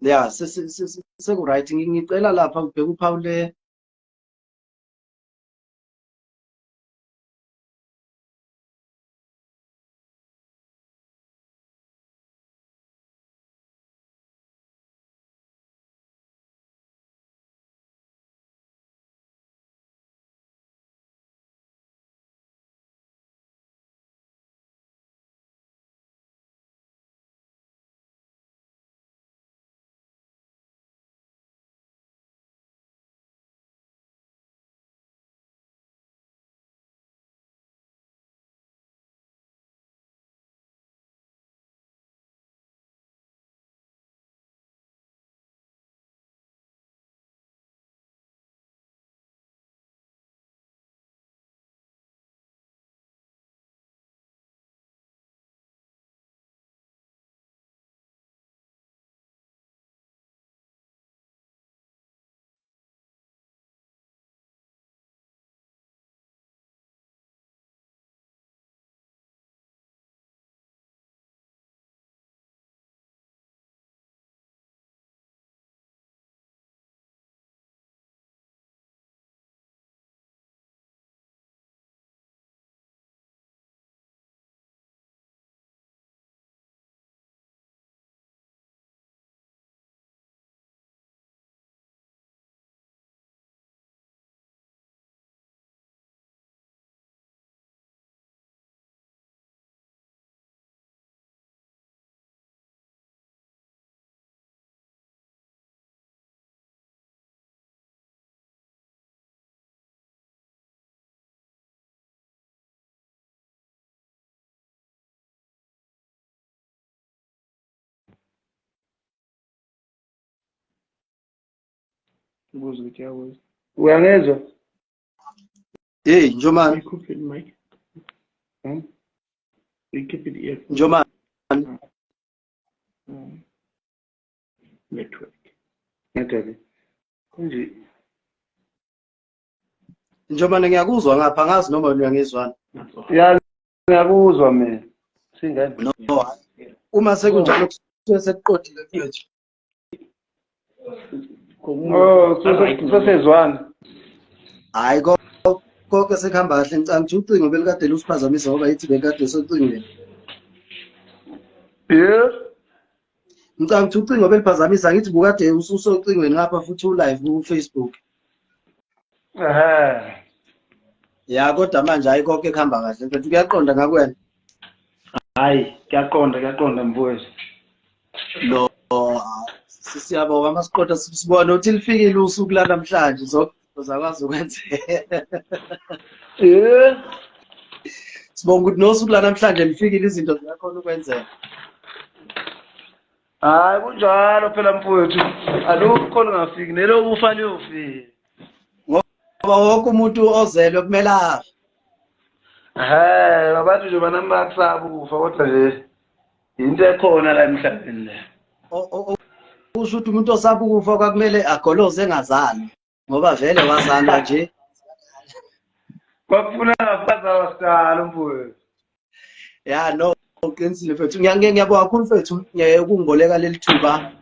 Ya, seku-right. Ngicela lapha ubheke uphawu le Buza ukuthi uyakuzwa. Uyangezwa? Hey, Njomani. Uyikhuphe mic. Hmm? Uyikhiphe i-earphone. Njomani. Network. Network. Konje Njomani ngiyakuzwa ngapha angazi noma wena uyangizwana. Ya ngiyakuzwa mina. Singene. No. Uma sekunjalo kusuke sekuqondile mfethu. Oh, sesezwana. Hayi konke sekuhamba kahle ngicanga ukuthi ucingo belikade lusiphazamisa ngoba yithi bekade socingweni. Yeah. Ngicanga ukuthi ucingo beliphazamisa ngithi bukade ususocingweni ngapha futhi u-live ku-Facebook. Ehhe. Ya kodwa manje hayi konke kuhamba kahle mfethu kuyaqonda ngakwena. Hayi, kuyaqonda kuyaqonda mfowethu. No, siyabonga masiqonda sibone ukuthi lifikile usuku lanamhlanje zonke zakwazi ukwenzeka. Yeah. Sibonga ukuthi nosuku lanamhlanje lifikile izinto ziyakhona ukwenzeka. Hayi kunjalo phela mfowethu. Alukho lungafiki nelokufa liyofika. Ngoba wonke umuntu ozelwe kumele afe. Ehhe, abantu nje banamakusaba ukufa kodwa nje into ekhona la emhlabeni le. Kusho ukuthi umuntu osaba ukufa kwakumele agoloze engazali ngoba vele wazalwa nje. Kwakufuna ngafazalwa sidala mfowethu. Ya no uqinisile mfethu. Ngiyabonga kakhulu mfethu ukungiboleka leli thuba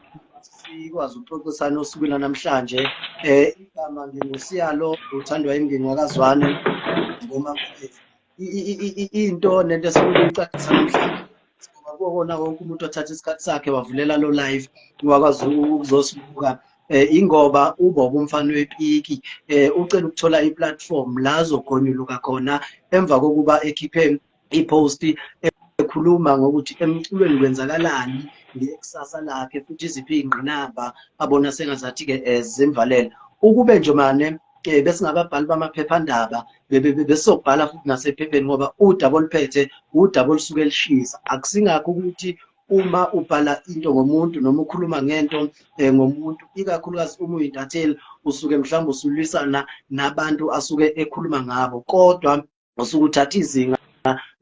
sikwazi ukuxoxisana osukwini namhlanje. Igama nginguSiyalo uthandwa yimi ngakazwane ngoma into nento esifuna ukuyicacisa namhlanje. Sibonga kuwona wonke umuntu othatha isikhathi sakhe wavulela lo live wakwazi ukuzosibuka. Ingoba uBobo umfana wepiki ucela ukuthola i-platform la azogonyuluka khona emva kokuba ekhiphe i-post ekhuluma ngokuthi emculweni kwenzakalani ngekusasa lakhe futhi iziphi iy'ngqinamba abona sengazathi-ke zimvalela. Ukube nje mane besingababhali bamaphephandaba besizobhala futhi nasephepheni ngoba udaba oluphethe udaba olusuke lushisa. Akusingakho ukuthi uma ubhala into ngomuntu noma ukhuluma ngento ngomuntu, ikakhulukazi uma uyintatheli usuke mhlawumbe usulwisana nabantu asuke ekhuluma ngabo, kodwa usuke uthatha izinga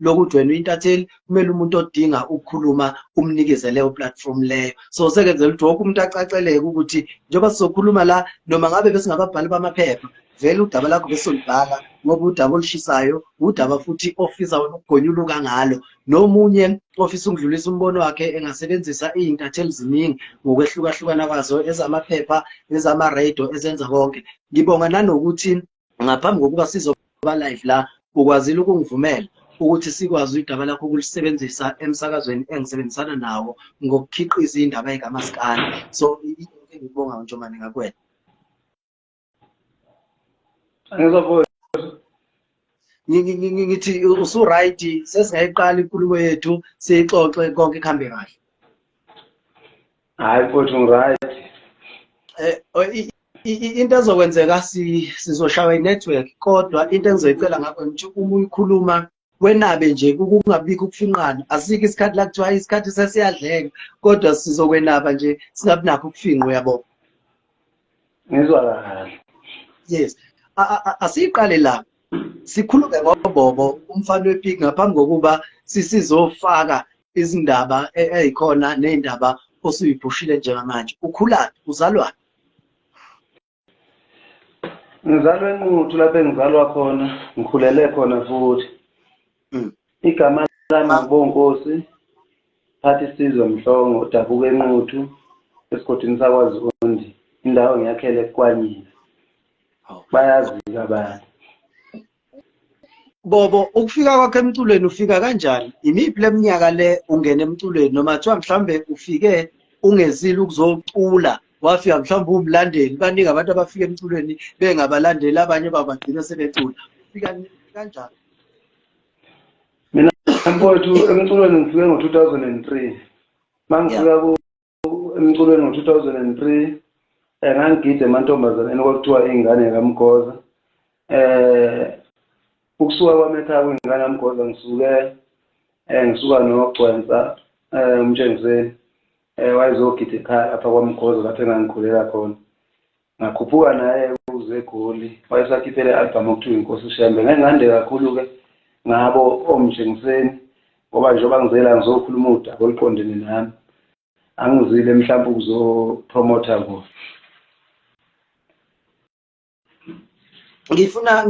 lokuthi wena uyintatheli kumele umuntu odinga ukukhuluma umnikeze leyo platform leyo. So sekenzela ukuthi wonke umuntu acaceleke ukuthi njengoba sizokhuluma la noma ngabe besingababhali bamaphepha Vele udaba lakho besolubhala ngoba udaba olushisayo, udaba futhi ofisa wena ukugonyuluka ngalo. Nomunye ofisa ukudlulisa umbono wakhe engasebenzisa iy'ntatheli ziningi ngokwehlukahlukana kwazo, ezamaphepha, ezama-radio, ezenza konke. Ngibonga nanokuthi ngaphambi kokuba sizoba live la, ukwazile ukungivumela ukuthi sikwazi udaba lakho ukulisebenzisa emsakazweni engisebenzisana nawo ngokukhiqiza indaba ey'kamaskandi. So into engikubongayo Njomane ngakuwena. Ngithi usu-right, sesingayiqala inkulumo yethu siyixoxe konke kuhambe kahle. Hayi mfowethu, ngi-right. Into ezokwenzeka sizoshawa i-network, kodwa into engizoyicela ngakho ngithi uma uyikhuluma wenabe nje kungabikho ukufinqana. Asikho isikhathi la kuthiwa isikhathi sesiyadleka, kodwa sizokwenaba nje singabi nakho ukufinqa, uyabo. Ngizwa kahle. Yes. Asiyiqale la. Sikhulume ngoBobo umfana wepiki ngaphambi kokuba sisizofaka izindaba ezikhona nezindaba osuyiphushile njengamanje. Ukhulaphi? Uzalwaphi? Ngizalwa eNquthu lapho engizalwa khona, ngikhulele khona futhi. Igama lami nguBonkosi Phathisizwe Mhlongo, odabuka eNquthu esigodini sakwaZondi, indawo ngiyakhele eKwanyini. Bayazi-ke abantu. Bobo, ukufika kwakho emculweni ufika kanjani? Imiphi leminyaka le ungena emculweni, noma kuthiwa mhlawumbe ufike ungezile ukuzocula, wafika mhlawumbe uwumlandeli? Baningi abantu abafika emculweni bengabalandeli, abanye babagcina sebecula. Ufika kanjani? Mina mfowethu emculweni ngifike ngo-2003. Mangifika emculweni ngo-2003 ngangigida emantombazaneni kwakuthiwa iy'ngane kaMgoza. Ukusuka kwami ekhaya kwiy'ngane kaMgoza ngisuke ngisuka noGcwensa uMtshengiseni wayezogida ekhaya lapha kwaMgoza lapho engangikhulela khona. Ngakhuphuka naye ukuze eGoli, wayesakhiphele i-album okuthiwa Inkosi Shembe. Ngeke ngande kakhulu-ke ngabo oMtshengiseni ngoba njengoba ngizela ngizokhuluma udaba oluqondene nami, angizile mhlawumbe ukuzopromotha bona. Ngifuna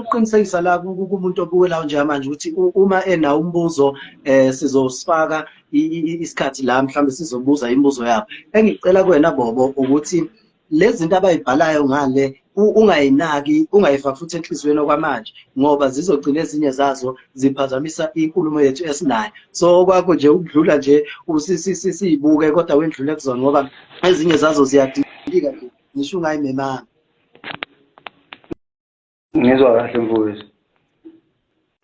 ukuqinisekisa la kumuntu obukelayo njengamanje ukuthi uma enawo umbuzo sizosifaka isikhathi la mhlawumbe sizobuza imibuzo yabo. Engikucela kuwena Bobo ukuthi lezi zinto abayibhalayo ngale ungayinaki, ungayifaki futhi enhliziyweni okwamanje, ngoba zizogcina ezinye zazo ziphazamisa inkulumo yethu esinayo. So okwakho nje ukudlula nje siyibuke, kodwa wendlule kuzona ngoba ezinye zazo ziyadilika nje, ngisho ungayimemanga. Ngizwa kahle mfowethu.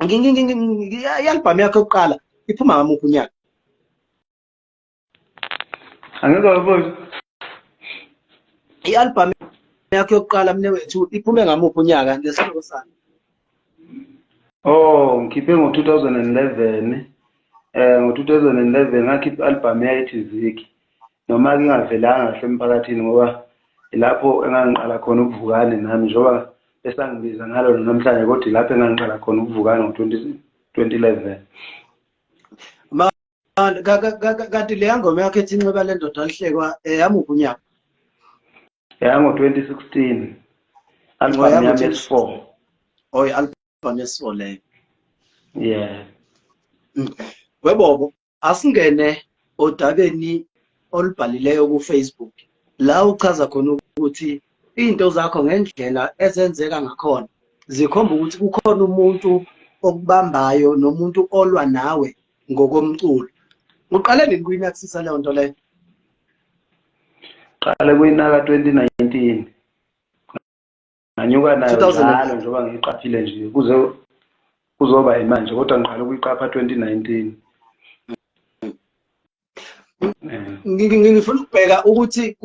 I-album yakho yokuqala iphuma ngamuphi unyaka? Angizwa mfowethu. I-album yakho yokuqala mne wethu iphume ngamuphi unyaka nesihloko sayo? Oh, ngikhiphe ngo-2011. Ngo-2011 ngakhipha i-album eyayithi Ziki. Noma ngingavelanga kahle emphakathini ngoba lapho engangiqala khona ukuvukane nami, njengoba besangibiza ngalo namhlanje, kodwa lapho engangiqala khona ukuvukane ngo-2011. Kanti leya ngoma yakho ethi Inxeba Lendoda Lihlekwa eyamuphi unyaka? Yango-2016, album yami yesi-4. Oh, i-album yesi-4 leyo. Yeah. Webobo, asingene odabeni olubhalileyo ku-Facebook la uchaza khona ukuthi izinto zakho ngendlela ezenzeka ngakhona zikhomba ukuthi kukhona umuntu okubambayo nomuntu olwa nawe ngokomculo. Uqale nini kuyinakisisa leyo nto leyo? Qale kuyinaka 2019. Nganyuka nayo njalo njengoba ngiyiqaphile nje kuze kuzoba imanje, kodwa ngiqale ukuyiqapha 2019. Ngifuna ukubheka ukuthi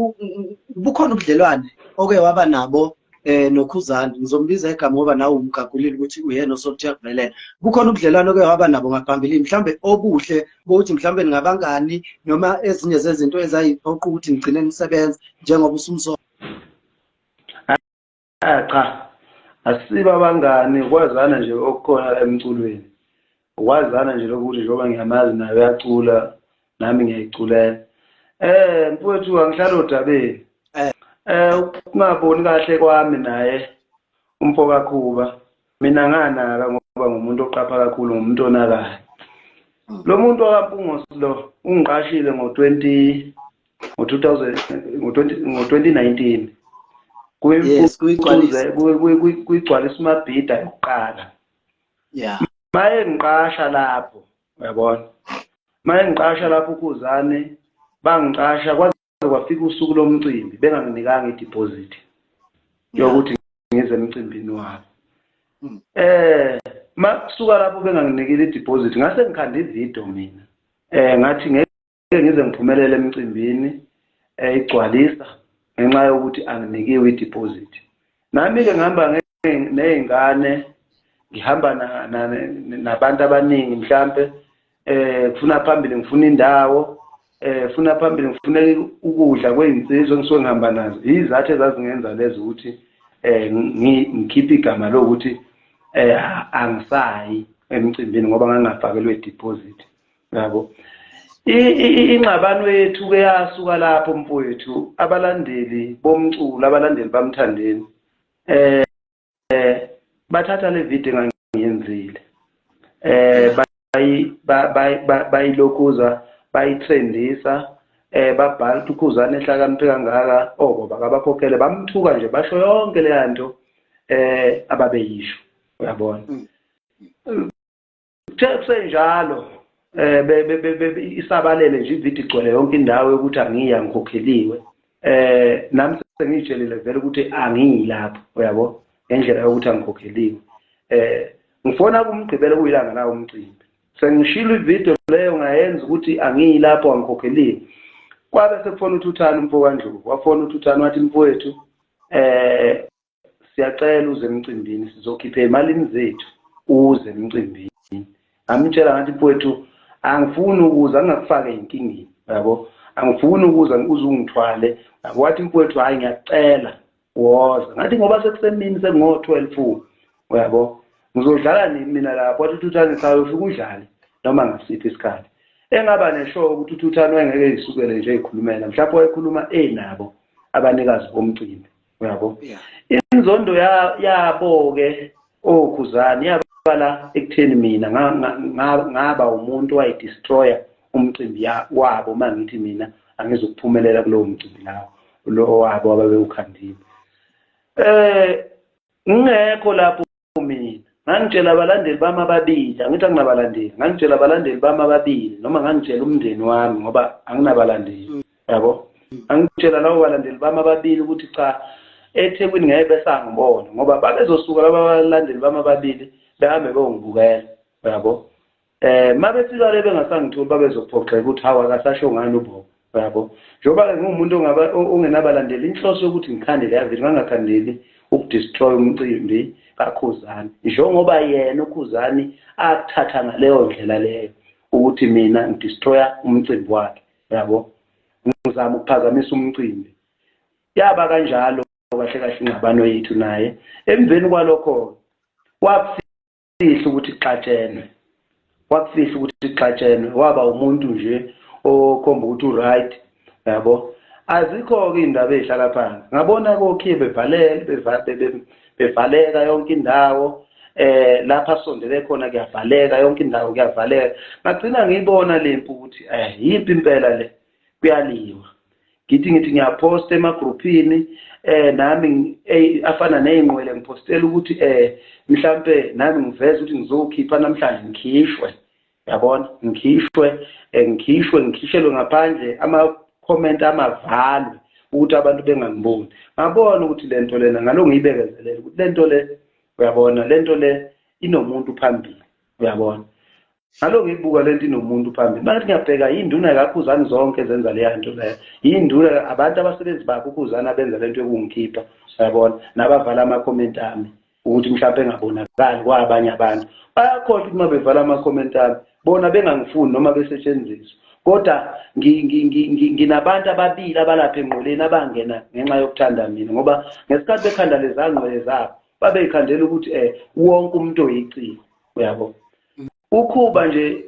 bukhona ubudlelwane oke waba nabo noKhuzani. Ngizombiza igama ngoba nawe umgagulile ukuthi uyena osothi uyakuvelela. Bukhona ubudlelwane oke waba nabo ngaphambilini, mhlambe obuhle bokuthi mhlambe ningabangani, noma ezinye zezinto ezayiphoqa ukuthi nigcine nisebenza njengoba usumsola? Cha, asiba abangani, kwazana nje okukhona emculweni. Ukwazana nje lokuthi njengoba ngiyamazi naye uyacula, nami ngiyayiculela. Mfowethu angihlali odabeni. Ukungaboni kahle kwami naye Umfo kaKhuba, mina nganaka ngoba ngumuntu oqapha kakhulu, ngumuntu onakayo. Lo muntu wakaMpungose lo ungiqashile ngo-20 ngo-2000 ngo-20 ngo-2019 Yes, kuyigcwalisa. Kuyigcwalisa uMabhida yokuqala. Maye ngiqasha lapho, uyabona, maye ngiqasha lapho uKhuzane, bangiqasha kwaze kwafika usuku lomcimbi benganginikanga i-deposit yokuthi ngize emcimbini wabo. Makusuka lapho benganginikile i-deposit, ngase ngikhanda ividiyo mina, ngathi ngeke ngize ngiphumelele emcimbini igcwalisa ngenxa yokuthi anginikiwe i-deposit. Nami-ke ngihamba ney'ngane, ngihamba nabantu abaningi, mhlampe kufuna phambili ngifuna indawo, funa phambili ngifuna ukudla kweyinsizwa engisuke ngihamba nazo. Izathu ezazingenza lezo ukuthi ngikhiphe igama lokuthi angisayi emcimbini ngoba ngangingafakelwe deposit, yabo. Ingxabano yethu ke yasuka lapho, mfowethu. Abalandeli bomculo, abalandeli bamthandeni, bathatha le video engangiyenzile, bayilokhuza, bayitrendisa, babhala ukuthi uKhuzane ehlakaniphe kangaka, oboba kabakhokhele, bamthuka nje, basho yonke leya nto ababeyisho, uyabona. Kuthe kusenjalo, isabalele nje ividiyo, igcwele yonke indawo yokuthi angiyi, angikhokheliwe. Nami sengiyitshelile vele ukuthi angiyi lapho, uyabo, ngendlela yokuthi angikhokheliwe. Ngifona kumgqibelo, kuyilanga lawo umcimbi, sengishilo ividiyo leyo ngayenza ukuthi angiyi lapho, angikhokheliwe. Kwabe sekufona uThuthani, umfo kaNdlovu, wafona uThuthani wathi, "Mfowethu, siyacela uze emcimbini, sizokhipha emalini zethu, uze emcimbini." Ngamtshela ngathi, "Mfowethu, angifuni ukuza ngingakufake enkingeni, yabo, angifuni ukuza uze ungithwale, yabo." Wathi, "Mfowethu, hayi, ngiyacela, woza." Ngathi, "Ngoba sekusemini, sekungo-12, uyabo, ngizodlala nini mina lapho?" Wathi uThuthani, "Cha, ufike udlale noma ngasiphi isikhathi." Engaba nesho ukuthi uThuthani wayengeke yisukele nje eyikhulumela, mhlawumbe wayekhuluma enabo abanikazi bomcimbi, uyabo. Inzondo yabo-ke oKhuzani yabala ekutheni mina ngaba umuntu owayedestroya umcimbi wabo, uma ngithi mina angizukuphumelela kulowo mcimbi lawo lo wabo ababewukhandile. Ngingekho lapho mina, ngangitshela abalandeli bami ababili, angithi anginabalandeli, ngangitshela abalandeli bami ababili noma ngangitshela umndeni wami ngoba anginabalandeli, yabo. Ngangitshela labo balandeli bami ababili ukuthi cha, eThekwini ngeke besangibona ngoba babezosuka laba balandeli bami ababili behambe beyongibukela, uyabo. Mabefika le bengasangitholi, babezophoxeka ukuthi hawu, akasasho ngani uBobo, uyabo. Njengoba-ke ngiwumuntu ongenabalandeli, inhloso yokuthi ngikhande leya video, ngangakhandeli ukudestroy umcimbi kaKhuzani njengoba yena uKhuzani akuthatha ngaleyo ndlela leyo ukuthi mina ngidestroya umcimbi wakhe, uyabo, ngizama ukuphazamisa umcimbi. Yaba kanjalo kahle kahle ingxabano yethu naye. Emveni kwalokho wakufihla ukuthi kuxatshenwe, wakufihla ukuthi kuxatshenwe, waba umuntu nje okhomba ukuthi u-right, yabo. Azikho-ke iy'ndaba ey'hlala phansi. Ngabona kokhiye bevalele, bevaleka yonke indawo, lapha asondele khona kuyavaleka, yonke indawo kuyavaleka. Ngagcina ngiyibona le mpi ukuthi yimpi impela le, kuyaliwa. Ngithi ngiyaphosta emagruphini, nami afana ney'nqwele, ngiphostela ukuthi mhlampe nami ngiveze ukuthi ngizokhipha namhlanje, ngikhishwe, yabona, ngikhishwe, ngikhishwe, ngikhishelwe ngaphandle, ama-comment amavalwe ukuthi abantu bengangiboni. Ngabona ukuthi le nto lena ngalo ngiyibekezelele ukuthi le nto le, uyabona, le nto le inomuntu phambili, uyabona. Ngalo ngiyibuka lento inomuntu phambili, manje ngiyabheka yinduna kaKhuzani zonke zenza leya nto leyo, yinduna, abantu abasebenzi bakhe uKhuzani abenza lento yokungikhipha, uyabona, nabavala ama-comment ami ukuthi mhlawumbe engabonakali kwabanye abantu. Bayakhohlwa ukuthi uma bevala ama-comment ami bona bengangifuni noma besetshenziswa, kodwa nginabantu ababili abalapha enqoleni abangena ngenxa yokuthanda mina, ngoba ngesikhathi bekhanda leza ngqwele zabo babeyikhandela ukuthi wonke umuntu oyiciko, uyabo. Ukhuba nje,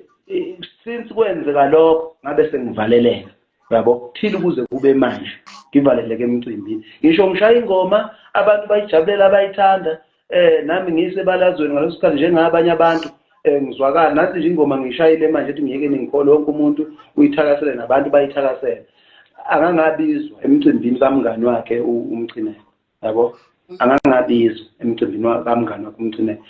since kwenzeka lokho ngabe sengivaleleka, uyabo, thile ukuze kube manje ngivaleleke emcimbini. Ngisho ngishaya ingoma abantu bayijabulela, bayithanda. Nami ngisebalazweni ngaleso sikhathi njengabanye abantu, ngizwakala nathi nje ingoma ngishayile manje ethi ngiyeke ningikholwe, wonke umuntu uyithakasele nabantu bayithakasele. Angangabizwa emcimbini kamngani wakhe uMcineka, yabo, angangabizwa emcimbini kamngani wakhe uMcineka,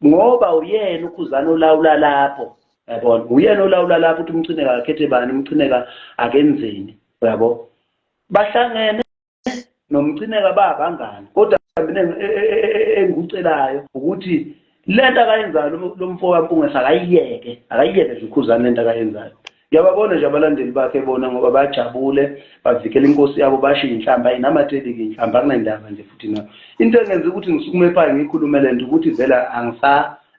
ngoba uyena uKhuzani olawula lapho, yabona, uyena olawula lapho ukuthi uMcineka akhethe bani, uMcineka akenzeni, uyabo. Bahlangene noMcineka babangani, kodwa mina engikucelayo ukuthi lento akayenzayo lo mfo kaMpungose akayiyeke, akayiyeke nje uKhuzani lento akayenzayo. Ngiyababona nje abalandeli bakhe bona ngoba bajabule, bavikela inkosi yabo, bashiya inhlamba, ayinamatheli-ke inhlamba, akunandaba nje futhi nayo. Into engenza ukuthi ngisukume phansi ngiyikhulume le nto ukuthi vele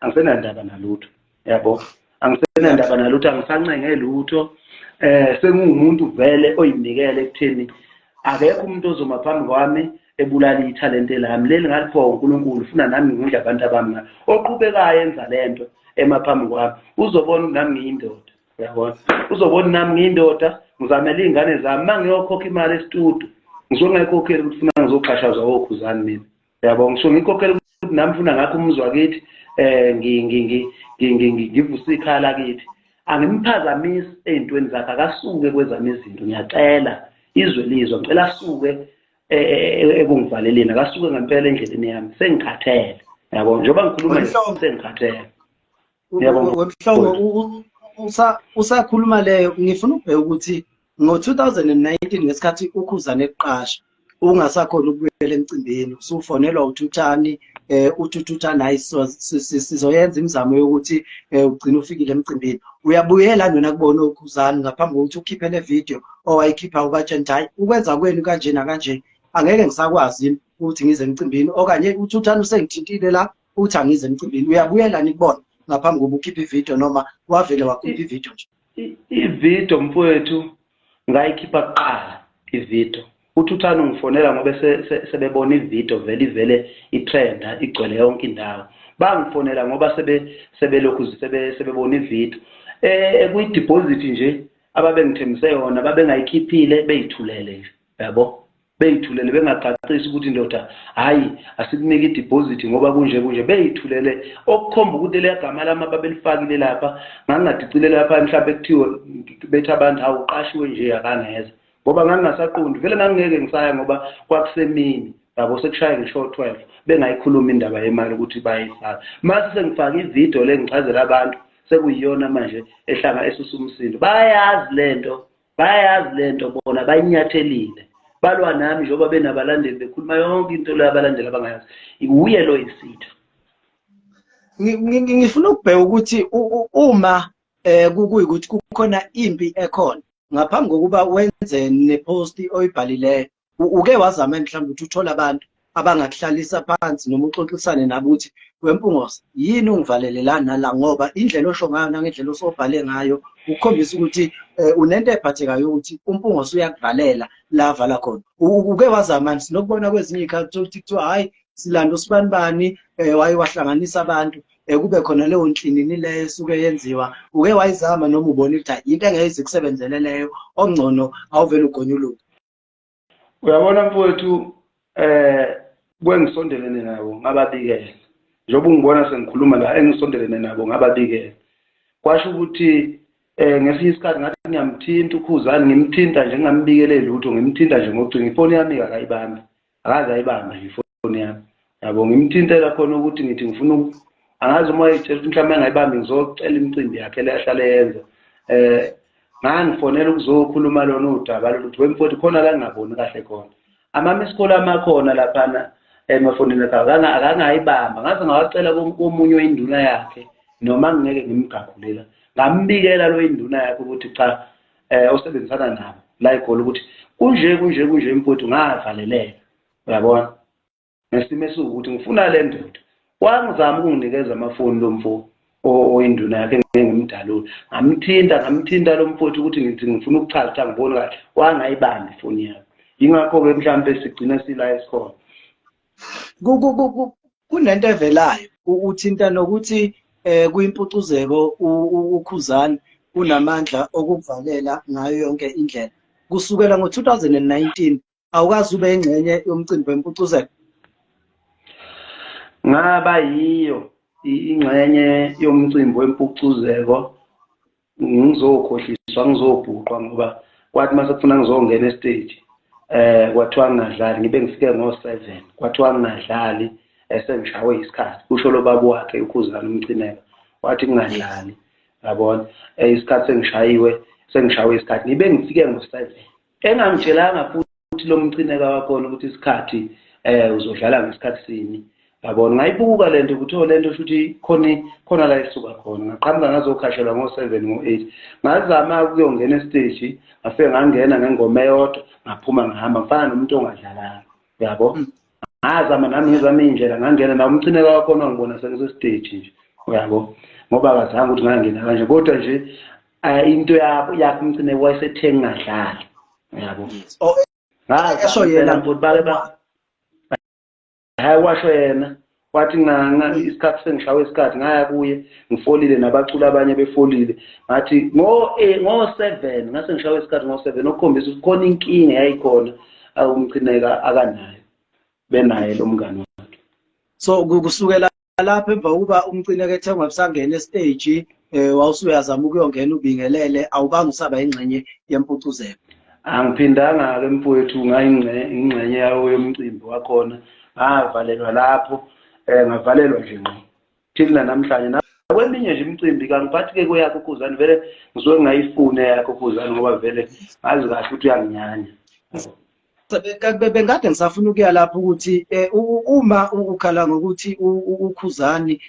angisenandaba nalutho, yabo, angisenandaba nalutho, angisancenge lutho. Senguwumuntu vele oyinikele ekutheni akekho umuntu ozoma phambi kwami ebulala ithalente lami leli ngaliphiwa uNkulunkulu, funa nami ngidle abantu abami ngalo. Oqhubekayo enza lento emaphambi kwami uzobona ukuthi nami ngiyindoda, uyabona, uzobona nami ngiyindoda, ngizamela iy'ngane zami. Uma ngiyokhokha imali esitudio ngisuke ngayikhokheli ukuthi funa ngizoxhashazwa oKhuzani mina, uyabo, ngisuke ngikhokhela ukuthi nami funa ngakho umuzi wakithi, ngivuse ikhala lakithi. Angimphazamisi ey'ntweni zakhe, akasuke kwezami izinto, ngiyacela izwe lizwa, ngicela asuke ekungivaleleni, akasuke ngempela endleleni yami, sengikhathele, yabo, njengoba ngikhuluma nje sengikhathele. Wemhlongo, usakhuluma leyo, ngifuna ukubheka ukuthi ngo-2019 ngesikhathi uKhuzani ekuqasha ungasakhona ukubuyela emcimbini, usufonelwa uThuthani, uthi uThuthani hayi sizoyenza imizamo yokuthi ugcine ufikile emcimbini. Uyabuyela nona kubona uKhuzani ngaphambi kokuthi ukhiphe le video owayikhipha ubatshela ukuthi hayi ukwenza kwenu kanje nakanje angeke ngisakwazi ukuthi ngize emcimbini, okanye uThuthani usengithintile la uthi angize emcimbini. Uyabuyela nikubona ngaphambi kokuba ukhiphe ividiyo noma wavele wakhipha ividiyo nje? Ividiyo mfowethu ngayikhipha kuqala ividiyo. UThuthani ungifonela ngoba sebebona ividiyo vele ivele itrenda igcwele yonke indawo. Bangifonela ngoba sebelokhu sebebona ividiyo. Kuyi-deposit nje ababengithembise yona babengayikhiphile, beyithulele nje, yabo, beyithulele bengacacisi ukuthi ndoda hayi asikunike i-deposit ngoba kunje kunje, beyithulele, okukhomba ukuthi leya gama lami ababelifakile lapha ngangingadicile lapha, mhlawumbe kuthiwe bethi abantu hawu uqashiwe nje akangeza, ngoba ngangingasaqondi vele, ngangingeke ngisaya ngoba kwakusemini, yabo, sekushaya ngisho 12 bengayikhuluma indaba yemali ukuthi bayifaka. Mase sengifaka ividiyo le ngichazela abantu, sekuyiyona manje ehlanga esusa umsindo. Bayayazi lento, bayayazi lento bona, bayinyathelile, balwa nami njengoba benabalandeli bekhuluma yonke into le abalandeli abangayazi. Uye lo yisitha. Ngifuna ukubheka ukuthi uma kuyikuthi kukhona impi ekhona ngaphambi kokuba wenze nepost oyibhalileyo, uke wazama mhlawumbe ukuthi uthole abantu abangakuhlalisa phansi noma uxoxisane nabo ukuthi wempungose yini ungivalele la nala, ngoba indlela osho ngayo nangendlela osobhale ngayo ukukhombisa ukuthi unento ephathekayo ukuthi uMpungose uyakuvalela la avala khona. Uke wazama sinokubona kwezinye iy'khathi ukuthi kuthiwa hhayi silanda usibanibani, waye wahlanganisa abantu, kube khona leyo nhlinini leyo esuke yenziwa. Uke wayizama noma ubona ukuthi hhayi into engeke ize ikusebenzele leyo, okungcono awuvele ugonyuluke? Uyabona mfowethu, kwengisondelene nabo ngababikela, njengoba ungibona sengikhuluma la, engisondelene nabo ngababikela, kwasho ukuthi ngesinye isikhathi ngathi ngiyamthinta uKhuzani, ngimthinta nje ngingambikele lutho, ngimthinta nje ngocingo, ifoni yami akayibambi, akaze ayibambe nje ifoni yami, yabo. Ngimthintela khona ukuthi ngithi ngifuna, angazi uma wayetshela ukuthi mhlawumbe engayibambi ngizocela imicimbi yakhe le ahlale yenza. Ngangifonela ukuzokhuluma lona udaba lolu ukuthi wemfowethu khona la ngingaboni kahle khona, ama-miss call amakhona laphana emafonini akhe akangayibamba, ngaze ngawacela komunye oyinduna yakhe, noma ngingeke ngimgagulela, ngambikela lo induna yakhe ukuthi cha, osebenzisana nabo la eGoli ukuthi kunje kunje kunje mfowethu, ngavaleleka, uyabona, ngesimo esiwukuthi ngifuna le ndoda. Wangizama ukunginikeza amafoni lo mfo oyinduna yakhe ngeke ngimdalule, ngamthinta lo mfowethu ukuthi ngithi ngifuna ukuchaza ukuthi angiboni kahle, wangayibambi ifoni yami. Yingakho-ke mhlawumbe sigcina sila esikhona. Kunento evelayo uthinta nokuthi kuyimpucuzeko uKhuzani unamandla okukuvalela ngayo yonke indlela. Kusukela ngo-2019 awukaze ube ingxenye yomcimbi wempucuzeko? Ngaba yiyo ingxenye yomcimbi wempucuzeko, ngizokhohliswa, ngizobhuqwa, ngoba kwathi mase kufuna ngizongena estage kwathiwa ngingadlali, ngibe ngifike ngo-7, kwathiwa ngingadlali esengishawe isikhathi, kusho lo baba wakhe uKhuzani uMcineka, wathi ngingadlali, yabona, isikhathi sengishayiwe, sengishawe isikhathi, ngibe ngifike ngo-7. Engangitshelanga futhi lo Mcineka wakhona ukuthi isikhathi uzodlala ngesikhathi sini, yabona. Ngayibuka lento ukuthi oh lento shuthi khona la isuka khona, ngaqhamuka ngazokhashelwa ngo-7 ngo-8, ngazama ukuyongena estage, ngafike ngangena ngengoma eyodwa, ngaphuma ngahamba ngifana nomuntu ongadlalanga, uyabo. Ngazama nami ngizama indlela, ngangena nawo uMcineka wakhona wangibona sengisestage nje, uyabo, ngoba akazange ukuthi ngangena kanje, kodwa nje into yakhe uMcineka wayesethe ngingadlali, uyabo. Esho yena hayi, washo yena, wathi isikhathi sengishawe isikhathi, ngaya kuye ngifolile nabaculi abanye befolile, ngathi ngo-7 ngase ngishawe isikhathi ngo-7, okukhombisa ukuthi khona inkinga yayikhona uMcineka akanayo, benaye lo mngani wakhe. So kusukela lapho emva kokuba uMcineka ethengwa kusangena estage, wawusuyazama ukuyongena ubingelele, awubange usaba ingxenye yempucuzeko? Angiphindanga-ke mfowethu, ngayingxenye yawo yomcimbi wakhona, ngavalelwa lapho, ngavalelwa nje ngqo till namhlanje. Kweminye nje imicimbi kangiphathi-ke kweyakho uKhuzani, vele ngisuke ngingayifuni eyakho uKhuzani, ngoba vele ngazi kahle ukuthi uyanginyanya. Bengikade ngisafuna ukuya lapho ukuthi uma ukhala ngokuthi uKhuzani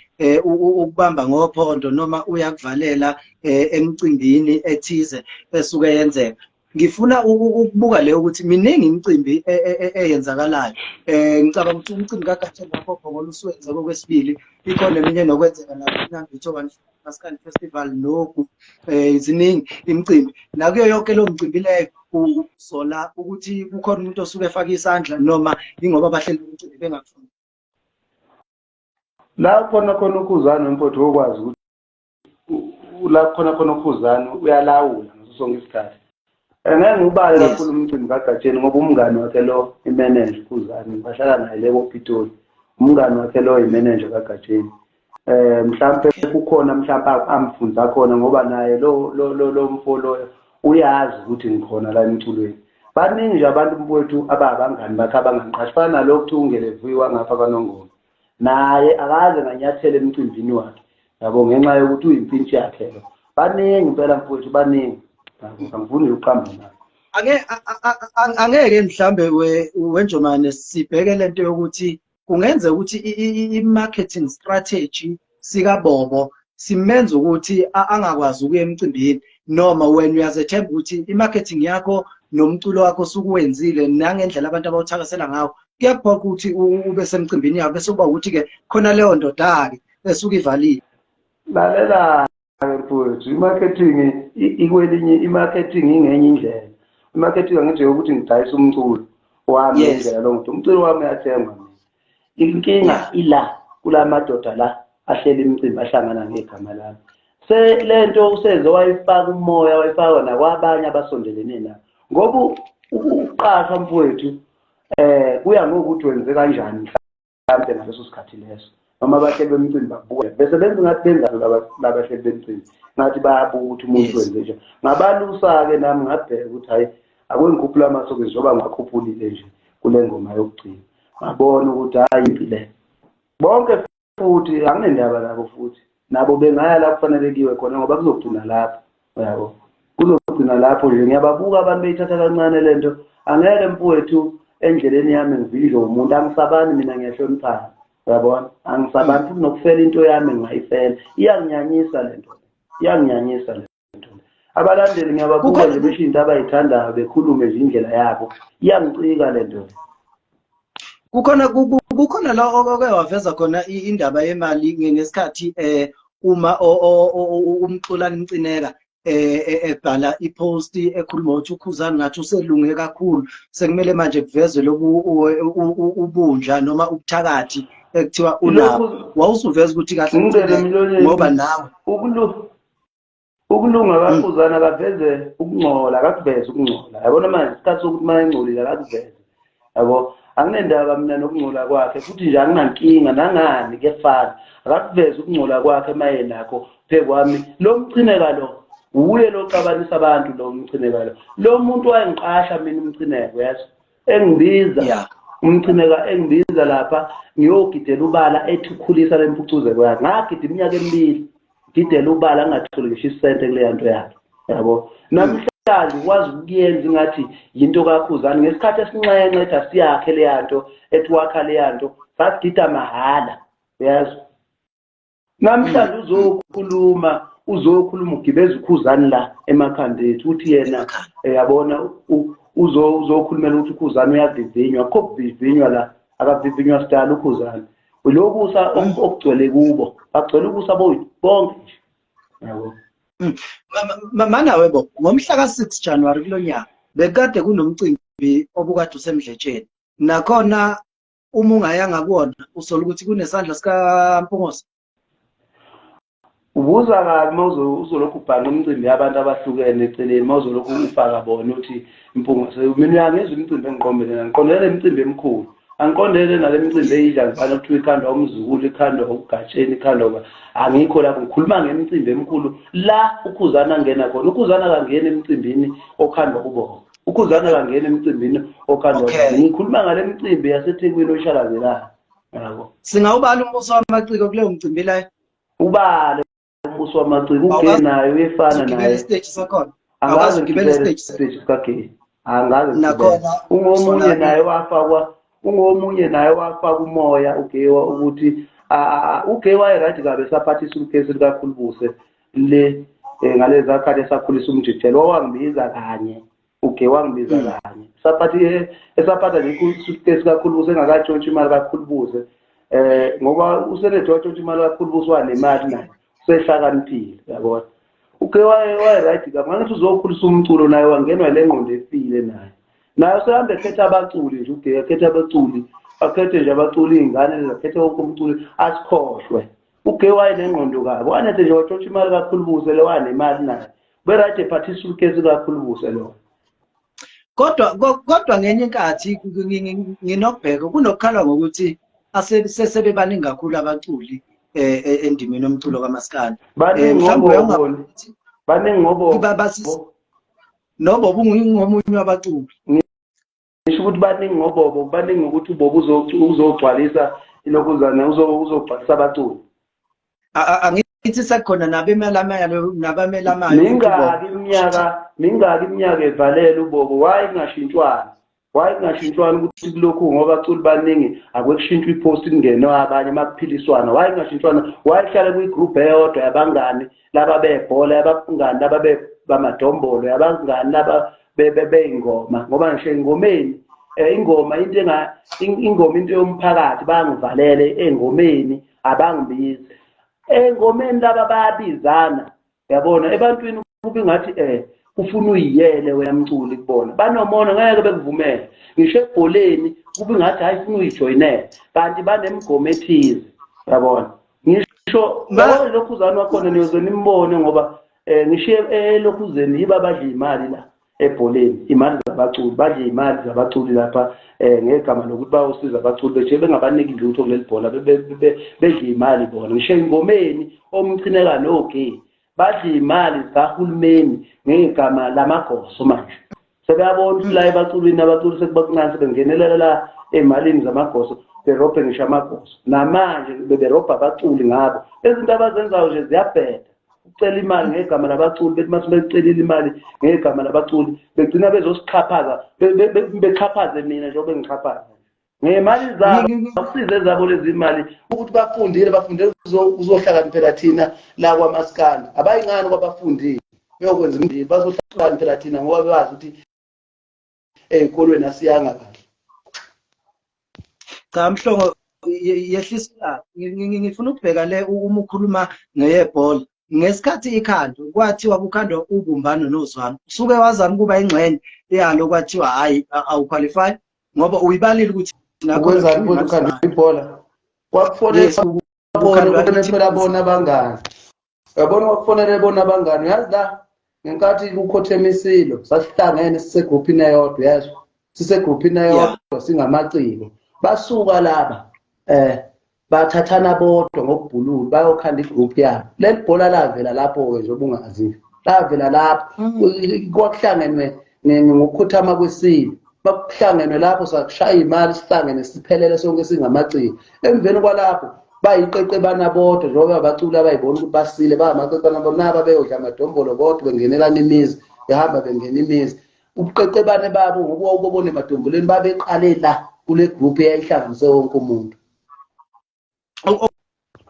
ukubamba ngophondo noma uyakuvalela emcimbini ethize esuke yenzeka, ngifuna ukubuka leyo ukuthi miningi imicimbi eyenzakalayo. Ngicabanga ukuthi umcimbi kaGatsheni wakho usuwenze okwesibili, ikhona eminye enokwenzeka lapho Maskandi Festival nogu, ziningi imicimbi. Nakuyo yonke leyo micimbi leyo usola ukuthi kukhona umuntu osuke efake isandla noma ingoba abahleli bomcimbi bengakufuni? La khona khona uKhuzani mfowethu okwazi ukuthi la khona khona uKhuzani uyalawula ngaso sonke isikhathi. Ngeke ngubale kakhulu umcimbi kaGatsheni ngoba umngani wakhe lo imeneja uKhuzani, bahlala naye le koPitoli, umngani wakhe lo imeneja kaGatsheni. Mhlampe kukhona mhlampe amfunza khona, ngoba naye lo lo lo lo mfo loyo uyazi ukuthi ngikhona la emculweni. Baningi nje abantu mfowethu ababangani bakhe abangangiqashi, fana nalo kuthiwa uNgelevuyi ngapha kwaNongoma, naye akaze nganyathela emcimbini wakhe, yabo, ngenxa yokuthi uyimpintshi yakhe lo. Baningi impela mfowethu, baningi, angifuni ukuqamba nabo. Angeke mhlambe wenjomane sibheke lento yokuthi kungenzeka ukuthi i-marketing strategy sikaBobo simenza ukuthi angakwazi ukuya emcimbini, noma wena uyazethemba ukuthi i-marketing yakho nomculo wakho osukuwenzile nangendlela abantu abawuthakasela ngawo kuyakuphoqa ukuthi ube semcimbini yakho, bese kuba ukuthi-ke khona leyo ndoda-ke esuke ivalile. Lalela-ke mfowethu, i-marketing ikwelinye, i-marketing ingenye indlela. I-marketing angithi yokuthi ngidayise umculo wami ngendlela lo muntu, umculo wami uyathengwa mina. Inkinga ila kula madoda la ahlela imicimbi ahlangana ngegama lami. Se lento useze wayifaka umoya, wayifaka nakwabanye abasondelene nabo, ngoba ukuqashwa mfowethu kuya ngokuthi wenze kanjani mhlampe ngaleso sikhathi leso, noma abahleli bemicimbi bakubuka bese benza ngathi benza labahleli bemicimbi ngathi bayabuka ukuthi umuntu wenze njani. Ngabalusa-ke nami ngabheka ukuthi hhayi akuyingikhuphula amasokisi njengoba ngiwakhuphulile nje kule ngoma yokugcina, ngabona ukuthi hhayi impi le bonke futhi anginendaba nabo, futhi nabo bengaya la kufanele kuyiwe khona, ngoba kuzogcina lapho, uyabo, kuzogcina lapho nje. Ngiyababuka abantu beyithatha kancane lento, angeke mfowethu endleleni yami ngivinjwe umuntu, angisabani mina, ngiyahloniphana, uyabona, angisabani futhi nokufela into yami ngingayifela. Iyanginyanyisa lento, iyanginyanyisa lento. Abalandeli ngiyababuka nje besho into abayithandayo, bekhulume nje indlela yabo, iyangicika lento. Kukhona la oke waveza khona indaba yemali ngesikhathi uma uMxolani Mcineka ebhala ipost ekhuluma ukuthi uKhuzani ngathi uselunge kakhulu, sekumele manje kuvezwe lobu ubunja noma ubuthakathi ekuthiwa unabo, wawusuveza ukuthi kahle ngoba nawe ukulunga kaKhuzani akaveze ukungcola, akakuveze ukungcola, yabona manje isikhathi sokuthi uma engcolile akakuveze, yabo. Anginendaba mina nokungcola kwakhe, futhi nje anginankinga nangani, kuyefana. Akakuveze ukungcola kwakhe uma yenakho phezu kwami. Lo Mcineka lo wuye lo oxabanisa abantu, lo Mcineka lo. Lo muntu wayengiqasha mina uMcineka, uyazi, engibiza uMcineka, engibiza lapha ngiyogidela ubala, ethi ukhulisa lempucuzeko yakhe. Ngagida iminyaka emibili ngidela ubala, ngingatholi ngisho isente kuleya nto yakhe, yabo. Namhlanje ukwazi ukuyenza ingathi yinto kaKhuzani, ngesikhathi esinxenxe ethi asiyakhe leya nto, ethi wakha leya nto, sasigida mahhala, uyazi. Namhlanje uzokhuluma ugibeza uKhuzani la emakhanda ethu, uthi yena yabona uzokhulumela ukuthi uKhuzani uyavivinywa. Akukho kuvivinywa la, akavivinywa sidala uKhuzani. Lokusa okugcwele kubo, bagcwele ukusa bonke nje, yabo. Mana webo, ngomhla ka-6 January kulo nyaka bekade kunomcimbi obukade useMdletsheni, nakhona uma ungayanga kuwona usola ukuthi kunesandla sikaMpungose. Ubuza kabi uma uzolokhu ubhanqa imicimbi yabantu abahlukene eceleni, uma uzolokhu ufaka bona uthi Mpungose. Mina uyangizwa imicimbi engiqombele, ngiqondele imicimbi emikhulu, angiqondele nale micimbi eyidlanzana kuthiwa ikhandwa umzukulu, ikhandwa ugatsheni, ikhandwa, angikho lapho. Ngikhuluma ngemicimbi emikhulu la uKhuzana angena khona. UKhuzana akangeni emcimbini okhandwa kubona, uKhuzana akangeni emcimbini okhandwa. Ngikhuluma ngale micimbi yaseThekwini oyishalazelayo, yabo. Singawubala umbuso wamaciko kuleyo mcimbi la? Ubale umbuso wamaciko, uGe naye uyefana naye. Isiteji sakhona. Angaze ngigibele isiteji sikaGe, angaze. Nakhona. Ungomunye naye wafakwa, ungomunye naye wafaka umoya uGewa, ukuthi uGe waye-right kabi esaphathisa ukhesi likaKhulubuse le ngalezi akhathi esakhulisa umjijelo. Wawangibiza kanye uGe, wangibiza kanye saphathi, esaphatha nje isuitcase kaKhulubuse, engakatshontsha imali kaKhulubuse, ngoba uselethe watshontsha imali kaKhulubuse, wanemali naye, usehlakaniphile, uyabona. Uke waye-right kabi, ngangithi uzokhulisa umculo, naye wangenwa le ngqondo efile naye. Naye usehambe ekhetha abaculi nje, uGe akhethe abaculi, akhethe nje abaculi, iy'ngane lezi, akhethe wonke umculi, asikhohlwe. Uge wayenengqondo kabi, wanethe nje watshontsha imali kaKhulubuse le, wanemali naye, be-right ephathisa isuitcase kaKhulubuse lo. Kodwa ngenye inkathi nginokubheka kunokukhala ngokuthi asebebaningi kakhulu abaculi endimeni yomculo kaMaskandi. Baningi ngobobo, baningi ngobobo. Nobo bungomunye wabaculi. Ngisho ukuthi baningi ngobobo, baningi ngokuthi ubobo uzogcwalisa ilokhuzana, uzogcwalisa abaculi. Angithi sekukhona nabemelamayo, nabamelamayo. Mingaki iminyaka, mingaki iminyaka evalela ubobo? Why kungashintshwana? Why kungashintshwana ukuthi kulokhu, ngoba abaculi baningi, ake kushintshwe ipost, kungenwe abanye makuphiliswana? Why kungashintshwana? Why kuhlale kuyigroup eyodwa yabangani laba bebhola, yabangani laba bamadombolo, yabangani laba bey'ngoma? Ngoba ngisho ey'ngomeni, ingoma into enga ingoma into yomphakathi, bangivalele ey'ngomeni, abangibizi engomeni, laba bayabizana, uyabona. Ebantwini kube ngathi ufuna uyiyele wena mculi kubona, banomona, ngeke bekuvumele. Ngisho ebholeni kube ngathi hayi, ufuna uyijoyinele, kanti banemigomo ethize, uyabona. Ngisho yabona lokhuzane wakhona, niyoze nimbone, ngoba ngisho elokhuzeni yiba badla imali la ebholeni, imali zabaculi, badla imali zabaculi lapha ngegama lokuthi bayosiza abaculi, beje bengabaniki lutho kuleli bhola, bedla imali bona. Ngisho engomeni oMcineka noGe badla imali zikahulumeni ngegama lamagoso. Manje sebeyabona ukuthi la ebaculini, abaculi sekubakuncane, sebengenelela la ey'malini zamagoso, berobhe ngisho amagoso. Namanje beberobha abaculi ngabo. Izinto abazenzayo nje ziyabheda, ucela imali ngegama labaculi, bethi mase becelile imali ngegama labaculi, begcina bezosixhaphaza, bexhaphaze mina njengoba bengixhaphaza ngey'mali zabo. Akusize zabo lezi imali ukuthi bafundile, bafundele uzohlakaniphela thina la kwaMaskandi. Abayingani kwabafundile beyokwenza imindeni, bazohlakaniphela thina ngoba bazi ukuthi ey'kolweni asiyanga kahle. Cha Mhlongo, yehlisa, ngifuna ukubheka le uma ukhuluma ngeyebhola. Ngesikhathi ikhandwa, kwathiwa kukhandwa ubumbano nozwano, usuke wazama ukuba ingxenye yalo, kwathiwa hhayi, awuqualify, ngoba uyibalile ukuthi Ukwenzani futhi ukhandwa ibhola? Kwakufonela bona phela, bona abangani, uyabona, kwakufonele bona abangani. Uyazi la ngenkathi kukhothema isilo, sasihlangene sisegruphini eyodwa, uyezwa. Sisegruphini eyodwa singamaciko. Basuka laba bathathana bodwa ngokubhululu bayokhanda igroup yabo. Leli bhola lavela lapho-ke nje obungazi, lavela lapho. Kwakuhlangenwe ngokukhothama kwesilo, bakuhlangenwe lapho sakushaya imali, sihlangene siphelele sonke singamaciko. Emveni kwalapho bayiqeqebana bodwa, njengoba abaculi abayibona ukuthi basile bangamaqeqebana bodwa, naba beyodla amadombolo bodwa, bengenelana imizi, behamba bengena imizi. Ubuqeqebane babo ngokuba ubobona emadombolweni, babeqale la kule group eyayihlanganise wonke umuntu.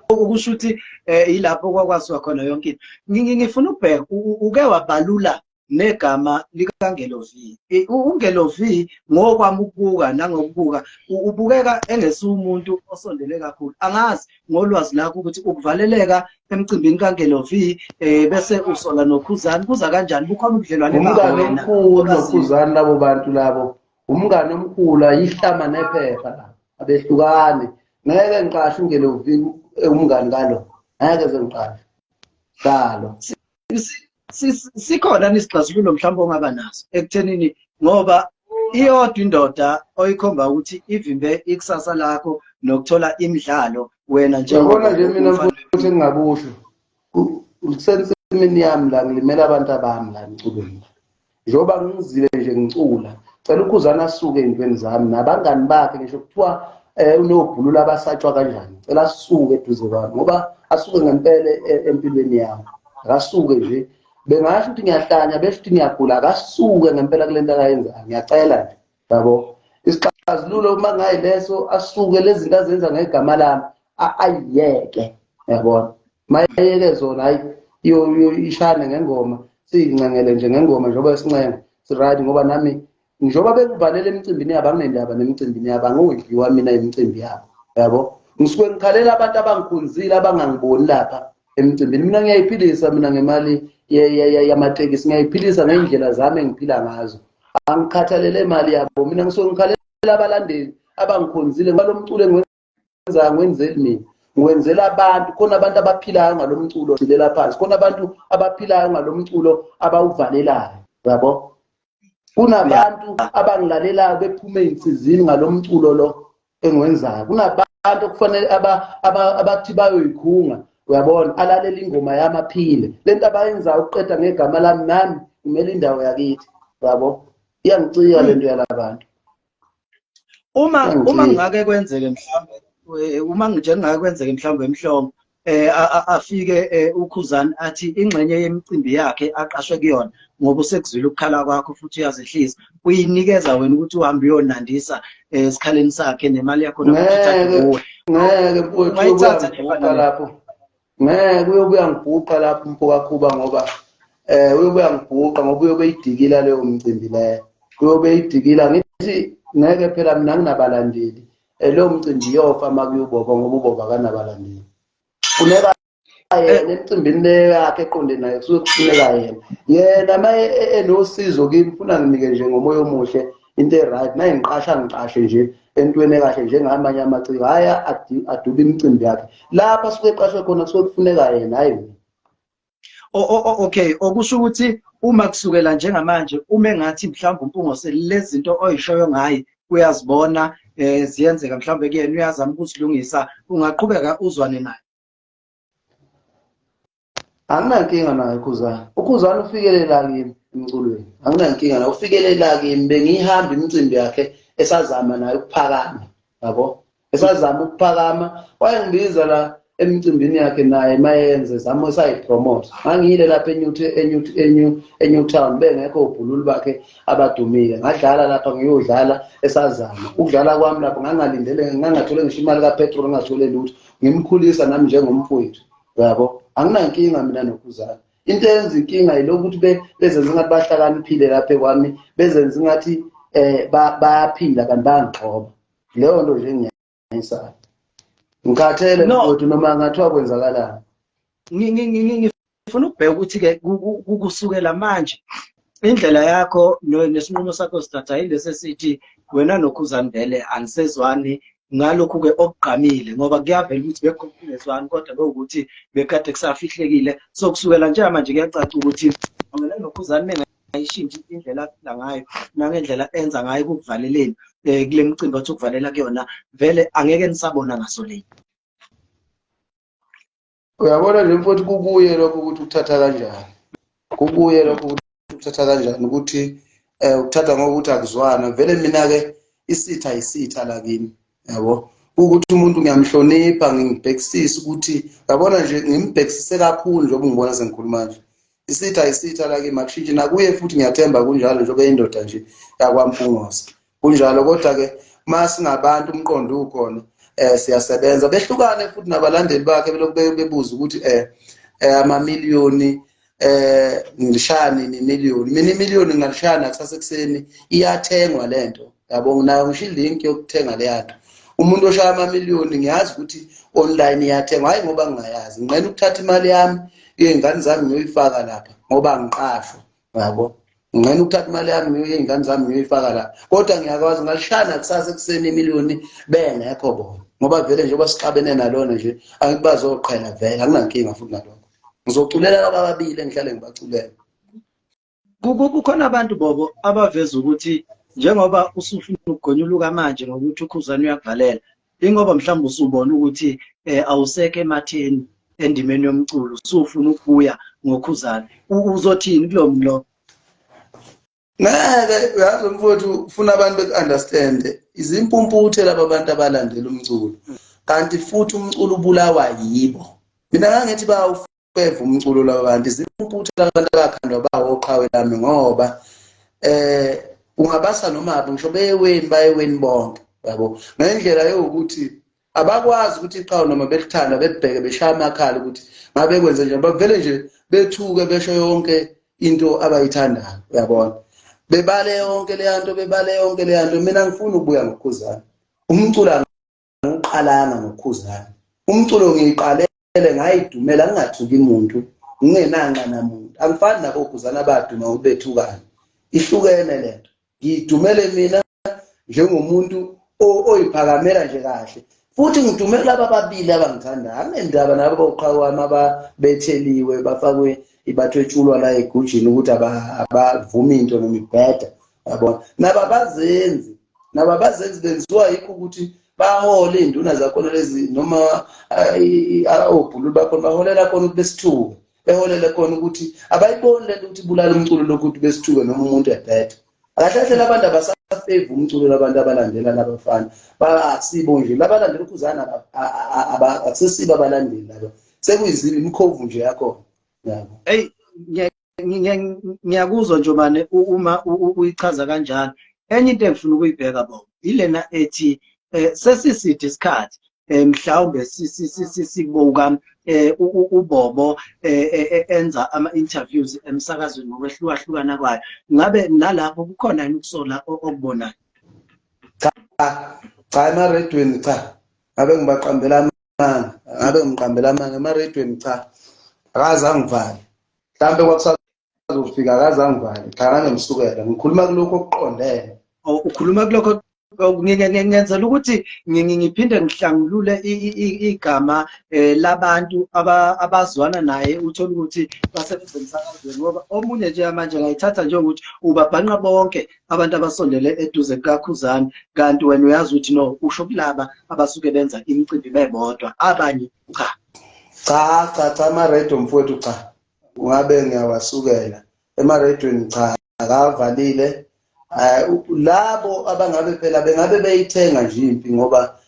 Okusho ukuthi yilapho kwakwaziwa khona yonke into. Ngifuna ukubheka, uke wabalula negama likaNgelo V. UNgelo V ngokwami ukubuka nangokubuka ubukeka engesiwo umuntu osondele kakhulu. Angazi ngolwazi lakho ukuthi ukuvaleleka emcimbini kaNgelo V bese usola noKhuzani kuza kanjani, bukhona ubudlelwane bakho Umngane wena omkhulu obaziyo? noKhuzani labo bantu labo, umngane omkhulu, ayihlama nephepha labo, abehlukane. Ngeke ngiqashe uNgelo V umngani kalo, ngeke ze ngiqashe kalo. Sikhona nisixazululo mhlawumbe ongaba naso ekuthenini, ngoba iyodwa indoda oyikhomba ukuthi ivimbe ikusasa lakho nokuthola imidlalo wena njengoba Uyabona nje mina umfana mfowethu engingakusho, kusensimini yami la, ngilimela abantu abami la emculweni. Njengoba ngizile nje ngicula, cela uKhuzani asuke ey'ntweni zami nabangani bakhe, ngisho kuthiwa unobhulula abasatshwa kanjani, cela asuke eduze kwami, ngoba asuke ngempela empilweni yami. Akasuke nje, bengasho ukuthi ngiyahlanya, besho ukuthi ngiyagula, akasuke ngempela kule nto akayenzayo, ngiyacela nje, yabo. Isixazululo uma ngayileso, asuke lezi zinto azenza ngegama lami, ayiyeke, yabona. Mayeke zona, hayi, ishane ngengoma, siyincengele nje ngengoma njengoba sincenga, si-right, ngoba nami njengoba bekuvalela emicimbini yabo, anginendaba nemicimbini yabo, angiwudliwa mina imicimbi yabo, yabo. Ngisuke ngikhalela abantu abangikhonzile abangangiboni lapha emicimbini. Mina ngiyayiphilisa mina ngemali yamatekisi, ngiyayiphilisa ngey'ndlela zami engiphila ngazo, angikhathalele imali yabo. Mina ngisuke ngikhalela abalandeli abangikhonzile ngalo mculo engiwenzayo, ngiwenzeli mina, ngiwenzela abantu. Khona abantu abaphilayo ngalo mculo gcilela phansi, khona abantu abaphilayo ngalo mculo abawuvalelayo, yabo. Kunabantu abangilalelayo bephume ey'nsizini ngalo mculo lo engiwenzayo, kunabantu okufanele abathi bayoyikhunga, uyabona, alalela ingoma yami aphile. Lento abayenzayo ukuqeda ngegama lami, nami ngimele indawo yakithi, yabo. Iyangicika lento yalabantu. Uma ngake kwenzeke mhlawumbe, uma nje ngake kwenzeke mhlawumbe emhlongo, afike uKhuzani athi ingxenye yemicimbi yakhe aqashwe kuyona, ngoba usekuzwile ukukhala kwakho futhi uyazehlisa, uyinikeza wena ukuthi uhambe uyonandisa esikhaleni sakhe nemali yakho futhi ithathe kuwe. Ngeke mfowethu, uyobuya ngibhuqa lapho, ngeke uyobuya ngibhuqa lapho mfo kaKhuba, ngoba uyobuya ngibhuqa, ngoba uyobe idikila leyo mcimbi leyo, uyobe idikila. Ngithi ngeke phela mina nginabalandeli, leyo mcimbi iyofa uma kuyuboba, ngoba uboba akanabalandeli. Funeka yena emcimbini leyo yakhe eqonde naye, kusuke kufuneka yena. Yena uma enosizo kimi, funa nginike nje ngomoya omuhle into e-right, naye ngiqasha ngiqashe nje entweni ekahle njengamanye amaciko, hhayi adube imicimbi yakhe lapha asuke eqashwe khona, kusuke kufuneka yena, hhayi mina. Okay, okusho ukuthi uma kusukela njengamanje, uma engathi mhlawumbe uMpungose lezi zinto oyishoyo ngaye uyazibona ziyenzeka mhlawumbe kuyena, uyazama ukuzilungisa, ungaqhubeka uzwane naye? Anginankinga naye uKhuzani. UKhuzani ufikelela kimi emculweni, anginankinga naye, ufikelela kimi. Bengiyihamba imicimbi yakhe esazama naye ukuphakama, yabo, esazama ukuphakama, wayengibiza la emicimbini yakhe naye mayenze zama esayipromote. Ngangiyile lapha eNewtown, bengekho obhululu bakhe abadumile, ngadlala lapha, ngiyodlala esazama ukudlala kwami lapho, ngangalindele, ngangathole ngisho imali kapetrol, ngingathole lutho, ngimkhulisa nami njengomfowethu, yabo. Anginankinga mina noKhuzani. Into eyenza inkinga yilokhu ukuthi bezenza ingathi bahlakaniphile lapha kwami, bezenza ingathi bayaphila kanti bayangixhoba. Leyo nto nje ngiyayisayo, ngikhathele mfowethu, noma ngathiwa kwenzakalani. Ngifuna ukubheka ukuthi-ke kusukela manje indlela yakho nesinqumo sakho sithatha yilesi esithi wena noKhuzani vele anisezwani, ngalokhu-ke okugqamile, ngoba kuyavela ukuthi bekungezwani kodwa bekuwukuthi bekade kusafihlekile. So kusukela njengamanje kuyacaca ukuthi wena noKhuzani Engayishintshi indlela aphila ngayo nangendlela enza ngayo ekukuvaleleni kule micimbi athi ukuvalela kuyona, vele angeke nisabona ngaso le. Uyabona nje mfowethu, kukuye lokho ukuthi ukuthatha kanjani, kukuye lokho ukuthi ukuthatha kanjani, ukuthi ukuthatha ngokuthi akuzwana. Vele mina-ke isitha isitha la kimi, yabo, ukuthi umuntu ngiyamhlonipha, ngibhekisise ukuthi, yabona nje, ngimbhekisise kakhulu njengoba ngibona sengikhuluma nje. Isitha isitha la kimi, akushintshi nakuye futhi, ngiyathemba kunjalo njengoba indoda nje yakwaMpungose kunjalo. Kodwa-ke uma singabantu umqondo ukhona, siyasebenza. Behlukane futhi nabalandeli bakhe belokhu bebuza ukuthi amamiliyoni ngilishaya nini imiliyoni. Mina imiliyoni ngingalishaya nakusasa ekuseni, iyathengwa lento, yabo. Nginayo ngisho ilink yokuthenga leya nto. Umuntu oshaya amamiliyoni, ngiyazi ukuthi online iyathengwa, hhayi ngoba ngingayazi. Nginqena ukuthatha imali yami yey'ngane zami ngiyoyifaka lapha ngoba ngiqashwa, yabo. Nginqena ukuthatha imali yami yey'ngane zami ngiyoyifaka lapha, kodwa ngiyakwazi ngalishaya nakusasa ekuseni imiliyoni bengekho bona, ngoba vele njengoba sixabene nalona nje, angithi bazoqhela vele, anginankinga futhi nalokho. Ngizoculela laba ababili engihlale ngibaculela. Kukhona abantu bobo abaveza ukuthi njengoba usufuna ukugonyuluka manje ngokuthi uKhuzani uyakuvalela, ingoba mhlawumbe usubona ukuthi awusekho ematheni endimeni yomculo, usufuna ukubuya ngoKhuzani. Uzothini kulo muntu lo? Ngeke, uyazi mfowethu, ufuna abantu beku-understand, izimpumputhe laba bantu abalandela umculo, kanti futhi umculo ubulawa yibo. Mina ngangithi bawufeva umculo laba bantu, izimpumputhe laba bantu abakhandwa bawo oqhawe lami, ngoba ungabasa noma ngisho beyeweni, bayeweni bonke, yabo, ngendlela yokuthi abakwazi ukuthi iqhawe noma belithanda bebheke beshaya amakhala ukuthi ngabe kwenze njani, bavele nje bethuke besho yonke into abayithandayo, uyabona, bebale yonke leya nto, bebale yonke leya nto. Mina ngifuna ukubuya ngoKhuzani. Umculo angiqalanga ngoKhuzani, umculo ngiyiqalele ngayidumela ngingathuki muntu, ngingenanxa namuntu. Angifani nabo Khuzani abaduma ngokubethukana, ihlukene lento. Ngiyidumele mina njengomuntu oyiphakamela nje kahle, futhi ngidumele laba ababili abangithandayo. Anginendaba nabo boqhawe wami ababetheliwe bafakwe ibathwetshulwa la egujini ukuthi abavumi into noma ibheda, yabona. Nabo abazenzi, nabo abazenzi, benziwa yikho ukuthi bahole iy'nduna zakhona lezi noma obhululu bakhona, baholela khona ukuthi besithuke, beholele khona ukuthi abayiboni lento ukuthi ibulala umculo lokhu ukuthi besithuke noma umuntu ebheda. Kahle kahle labantu abasafevi umculo, labantu abalandela labafana basibo nje labalandela uKhuzana, akusesibo abalandeli laba, sekuyizibi imikhovu nje yakhona, yabo. Hey, ngiyakuzwa Njomane uma uyichaza kanjalo. Enye into engifuna ukuyibheka bo ilena ethi sesiside isikhathi mhlawumbe sibuka uBobo enza ama-interviews emsakazweni ngokwehlukahlukana kwayo. Ngabe nalapho kukhona yini ukusola okubonayo? Cha cha, emaredweni cha, ngabe ngibaqambela amanga, ngabe ngiqambela amanga. Emaredweni cha, akaze angivale. Mhlawumbe kwakusazofika, akaze angivale cha, ngangimsukela. Ngikhuluma kulokhu okuqondene. Ukhuluma kulokho, ngenzela ukuthi ngiphinde ngihlangulule igama labantu abazwana naye, uthole ukuthi basebenza emsakazweni, ngoba omunye nje manje ngayithatha njengokuthi ubabhanqa bonke abantu abasondele eduze kukaKhuzani, kanti wena uyazi ukuthi no, usho kulaba abasuke benza imicimbi bebodwa, abanye cha. Cha cha cha, amaredio mfowethu cha, ungabe ngiyawasukela emaredweni, cha, akavalile. Labo abangabe phela bengabe beyithenga nje impi, ngoba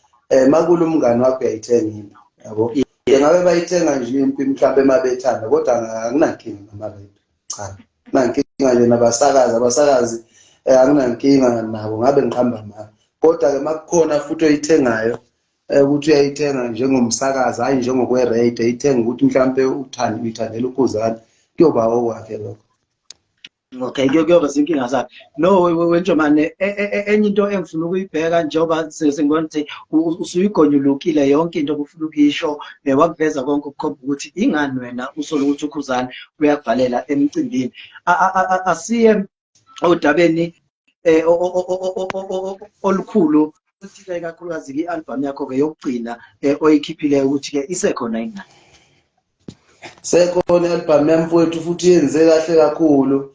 makulo umngani wakho uyayithenga impi, yabo, bengabe bayithenga nje impi mhlawumbe mabethanda, kodwa anginankinga namaredio, cha, anginankinga nje nabasakazi, abasakazi anginankinga nabo, ngabe ngiqamba amanga. Kodwa-ke makukhona futhi oyithengayo ukuthi uyayithenga njengomsakazi, hhayi njengokwe-radio, eyithenga ukuthi mhlawumpe uthande, uyithandela uKhuzani, kuyoba okwakhe lokho. Okay, kuyoba zinkinga zakhe. No, weNjomane, enye into engifuna ukuyibheka njengoba sengibona ukuthi usuyigonyulukile yonke into obufuna ukuyisho, wakuveza konke ukukhomba ukuthi ingani wena usola ukuthi uKhuzani uyakuvalela emcimbini. Asiye odabeni olukhulu futhi-ke ikakhulukazi-ke i-album yakho-ke yokugcina oyikhiphile, ukuthi-ke isekhona yini na? Sekhona i-album yami mfowethu, futhi yenze kahle kakhulu.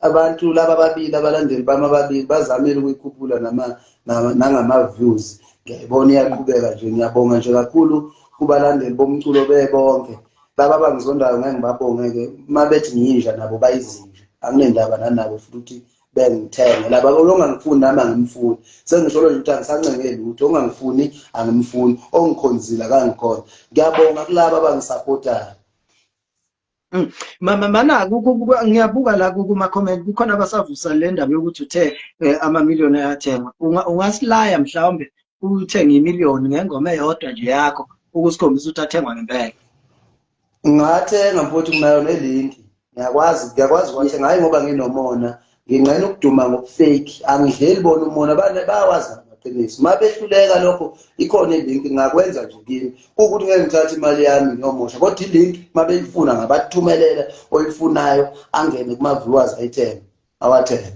Abantu laba ababili, abalandeli bami ababili, bazamile ukuyikhuphula nama nangama views. Ngiyayibona iyaqhubeka nje. Ngiyabonga nje kakhulu kubalandeli bomculo bebonke. Laba abangizondayo ngeke ngibabonge-ke, uma bethi ngiyinja nabo bayizinja, anginendaba nanabo futhi ukuthi bengithenge. Laba ongangifuni nami angimfuni, sengisholo nje ukuthi angisancenge lutho. Ongangifuni angimfuni, ongikhonzile akangikhona. Ngiyabonga kulaba abangisaphotayo. Mama mana ngiyabuka la kuma comment, kukhona abasavusa le ndaba yokuthi uthe amamiliyoni ayathengwa. Ungasilaya mhlawumbe uthenge imiliyoni ngengoma eyodwa nje yakho ukusikhombisa ukuthi athengwa ngempela? Ngingathenga mfowethu, nginayo nelinki, ngiyakwazi ukwathenga. Hhayi ngoba nginomona, nginqena ukuduma ngokufake, angidleli bona umona, bayawazi amaqiniso. Uma behluleka lokho, ikhona ilinki, ngingakwenza nje kimi. Kuwukuthi ngeke ngithathe imali yami ngiyomosha, kodwa ilinki uma beyifuna ngabathumelela, oyifunayo angene kuma-viewers ayithenge, awathenge.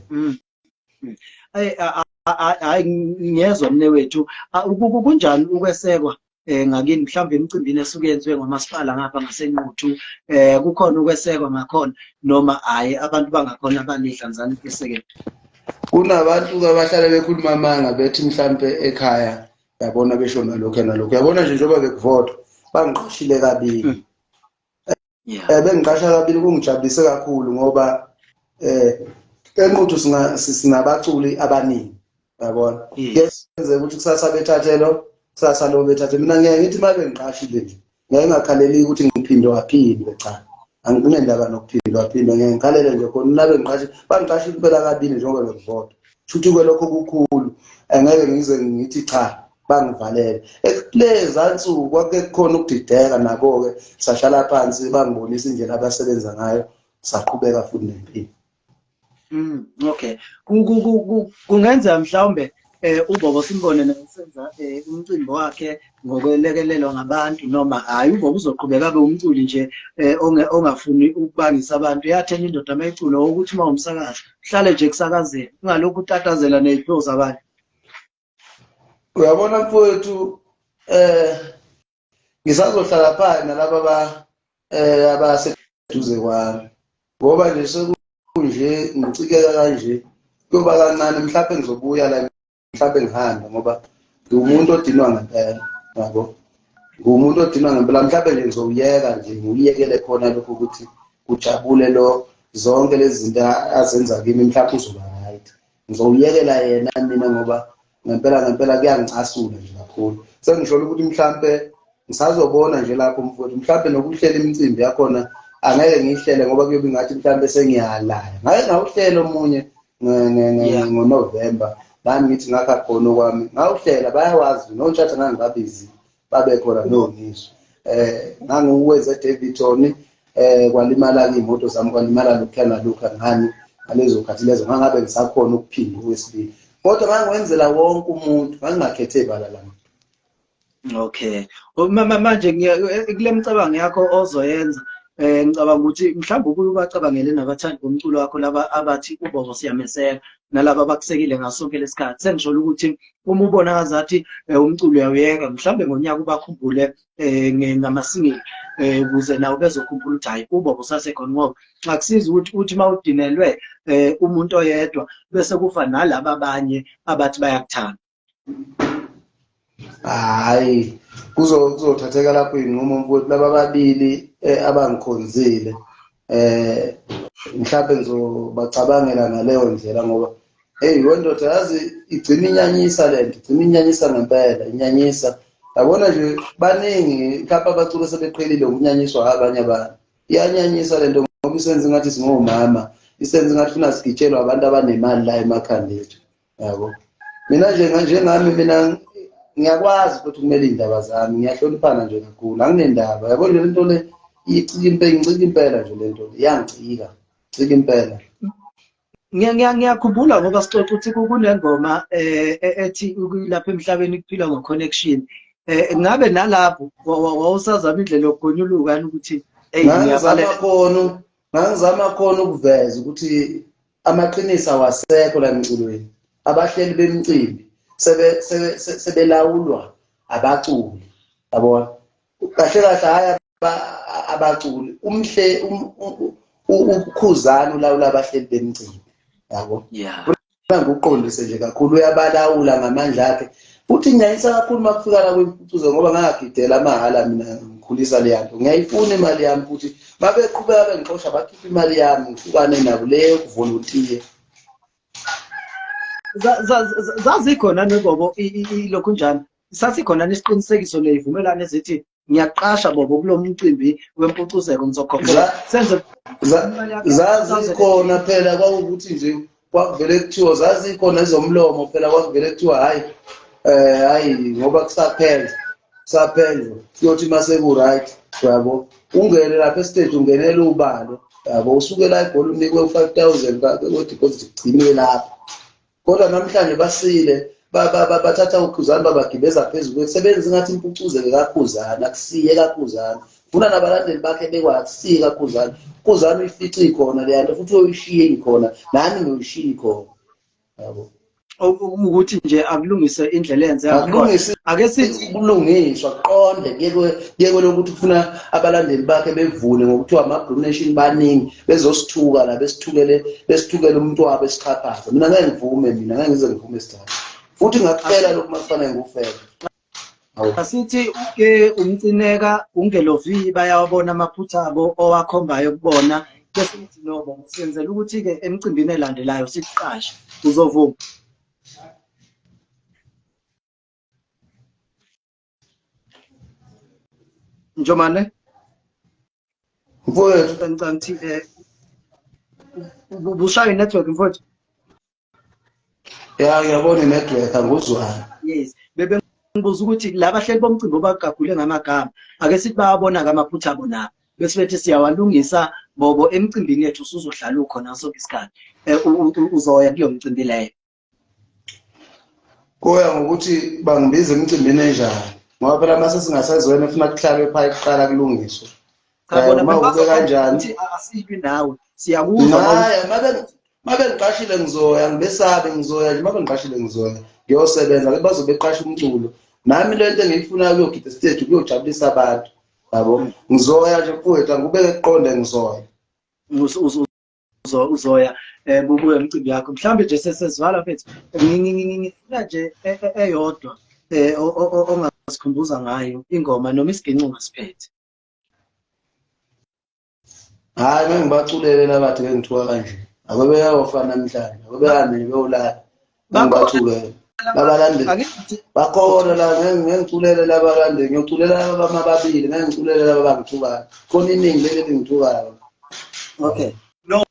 Hayi, ngiyezwa mne wethu. Kunjani ukwesekwa ngakini, mhlawumbe emicimbini esuke yenziwe ngomasipala ngapha ngaseNquthu, kukhona ukwesekwa ngakhona noma hhayi, abantu bangakhona banidlanzana ukwesekela? Kunabantu abahlale bekhuluma amanga, bethi mhlampe ekhaya yabona besho nalokhu nalokhu, yabona nje njengoba bekuvotwa bangiqashile kabili. Bengiqasha kabili, kungijabulise kakhulu ngoba eNquthu sinabaculi abaningi, yabona. Kuyenzeka ukuthi kusasa bethathe lo, kusasa lo bethathe mina. Ngeke ngithi uma bengiqashile nje ngeke ngingakhaleli ukuthi ngiphinde waphindwe, cha, anginendaba nokuphindwa waphindwe. Ngeke ngikhalele nje khona una bengiqashile, bangiqashile impela kabili njengoba bekuvotwa. Shuthi-ke lokho kukhulu, angeke ngize ngithi cha, bangivalele. Kuleza nsuku kwake kukhona ukudideka, nabo-ke sahlala phansi, bangibonisa indlela abasebenza ngayo, saqhubeka futhi nempilo. Okay. Kungenza mhlawumbe uBobo simbone nasenza umcimbi wakhe ngokwelekelelwa ngabantu, noma hayi, uBobo uzoqhubeka abe umculi nje ongafuni ukubangisa abantu? Yathena indoda mayiculo ukuthi uma umsakazi uhlale nje kusakazeni, ungalokhu utatazela ney'phiwo zabantu. Uyabona mfowethu, ngisazohlala phansi nalaba ba abaseduze kwami, ngoba nje sekunje ngicikeka kanje, kuyoba kancane mhlawumbe ngizobuya la, mhlawumbe ngihambe, ngoba ngiwumuntu odinwa ngempela, yabo, ngiwumuntu odinwa ngempela. Mhlawumbe nje ngizowuyeka nje, ngiwuyekele khona lokho ukuthi kujabule lo zonke lezi zinto azenza kimi, mhlawumbe uzoba right. Ngizowuyekela yena mina, ngoba ngempela ngempela kuyangicasula nje kakhulu. Sengisholo ukuthi mhlampe ngisazobona nje lapho mfowethu, mhlampe nokuhlela imicimbi yakhona angeke ngiyihlele, ngoba kuyobe ngathi mhlampe sengiyalaya. Ngake ngawuhlela omunye ngoNovember, nami ngithi ngakha khona okwami, ngawuhlela, bayawazi noNtshatha, ngangibabizi babe khona nongizwe. Ngangiwenza eDaveyton, kwalimala-ke iy'moto zami, kwalimala lokhuya nalokhuya ngani ngalezo khathi lezo, ngangabe ngisakhona ukuphinda okwesibili, kodwa ngangiwenzela wonke umuntu, ngangingakhethe ibala lami. Okay. Manje kule micabango yakho ozoyenza, ngicabanga ukuthi mhlawumbe ubuye ubacabangele nabathandi bomculo wakho, laba abathi uBobo siyameseka, nalaba abakusekile ngaso sonke lesikhathi. Sengisholo ukuthi uma ubona ngazathi umculo uyawuyeka, mhlawumbe ngonyaka ubakhumbule ngama-single, ukuze nawo bezokhumbula ukuthi hhayi, uBobo usasekhona, ngoba akusizi ukuthi uthi uma udinelwe umuntu oyedwa bese kufa nalaba abanye abathi bayakuthanda. Hayi, kuzothatheka lapho iy'nqumo mfowethu. Laba ababili abangikhonzile, mhlawumbe ngizobacabangela ngaleyo ndlela, ngoba hey wendoda, yazi igcina inyanyisa lento, igcina inyanyisa ngempela, inyanyisa, yabona nje. Baningi mhlawumbe abaculi sebeqhelile ukunyanyiswa abanye abantu. Iyanyanyisa lento ngoba isenza ngathi singomama, isenza ngathi funa sigitshelwe abantu abanemali la emakhanda ethu, yabo. Mina nje njengami mina ngiyakwazi futhi kumele iy'ndaba zami, ngiyahloniphana nje kakhulu, anginendaba, yabo nje. Lento le icika impela, ingicika impela nje lento le, iyangicika, cika impela. Ngiyakhumbula ngoba sixoxa ukuthi kunengoma ethi lapha emhlabeni kuphilwa ngo-connection. Ngabe nalapho wawusazama indlela yokugonyuluka ukuthi eyi ngangizama khona ukuveza ukuthi amaqiniso awasekho la emculweni, abahleli bemicimbi sebelawulwa abaculi, yabona. Kahle kahle, hhayi abaculi, umhle uKhuzani ulawula abahleli bemcimbi, yabo. Yeah. Ngikuqondise nje kakhulu, uyabalawula ngamandla akhe. Futhi ngiyayisa kakhulu uma kufika la kwimpucuzo, ngoba ngangagidela amahhala mina, ngikhulisa le yanto, ngiyayifuna imali yami. Futhi babeqhubeka bengixosha, bakhipha imali yami, ngihlukane nabo le yokuvolontiye. Zazikhona nebobo ilokhu njani, sasikhona nesiqinisekiso neyivumelano ezithi ngiyaqasha bobo kulo mcimbi wempucuzeko, ngizokhokhela senze? Zazikhona phela, kwakuwukuthi nje kwakuvele kuthiwa zazikhona ezomlomo phela, kwakuvele kuthiwa hhayi, hhayi, ngoba kusaphela kusaphendwa, kuyothi uma seku-right, yabo, ungene lapha esiteji, ungenele ubalo, yabo, usuke la eGoli unikwe u-5,000 we-deposit, kugciniwe lapho. Kodwa namhlanje basile, bathatha uKhuzani babagibeza phezu kwethu, sebenza ingathi impucuzeko kaKhuzani akusiye kaKhuzani. Funa nabalandeli bakhe bekwazi akusiye kaKhuzani. Khuzani uyifice ikhona leya nto, futhi uyoyishiya ikhona, nami ngiyoyishiya ikhona, yabo. Ukuthi nje akulungise indlela enze ngakhona. Akulungise. Ake sithi Kulungiswa kuqonde, kuyekwe lokuthi ufuna abalandeli bakhe bevune ngokuthiwa ama-Blue Nation baningi bezosithuka la, besithukele umuntu wabo esixhaphaza. Mina ngeke ngivume, mina ngeke ngize ngivume sidala, futhi ngakufela lokhu uma kufanele ngikufele. Hawu. Asithi ke umcineka ungelovi bayawabona amaphutha abo owakhombayo kubona, bese uthi nobo senzela ukuthi-ke emcimbini elandelayo sikuqashe, uzovuma? Njomane. Mfowethu. Ngicabanga ukuthi bushaya i-network, mfowethu. Ya, ngiyabona i-network, anguzwani. Yes, bebe ngibuza ukuthi labahleli bomcimbi obagagule ngamagama, ake sithi bayabona-ke amaphutha abo nabo, bese bethi siyawalungisa bobo, emcimbini yethu usuzohlala ukhona sonke isikhathi, uzoya kuleyo mcimbi leyo? Kuya ngokuthi bangibiza emcimbini enjani, ngoba phela mase singasezweni efuna kuhlalwe pha kuqala kulungiswe. Cha, bona Uma ube kanjani? Ukuthi asilwi nawe, siyakuzwa. Hayi, mabe ngiqashile ngizoya, ngibesabe ngizoya nje, mabe ngiqashile ngizoya ngiyosebenza, ke bazobe beqasha umculo. Nami le nto engiyifunayo kuyogida stage, kuyojabulisa abantu, yabo. Ngizoya nje mfowethu, angikubeke kuqonde, ngizoya. Uzoya kubuye umcimbi yakho. Mhlawumbe nje sesezwala mfethu, ngifuna nje eyodwa ongasikhumbuza ngayo ingoma noma isiginci ungasiphethe. Hayi, ngeke ngibaculele labathi bengithuka kanje, ake beyofa namhlanje, ake behambe nje beyolala, ngibathukele labalandeli. Angithi Bakhona la, ngeke ngiculele labalandeli, ngiyoculela laba ababili, ngeke ngiculele laba abangithukayo, khona iningi leli elingithukayo. Okay, no,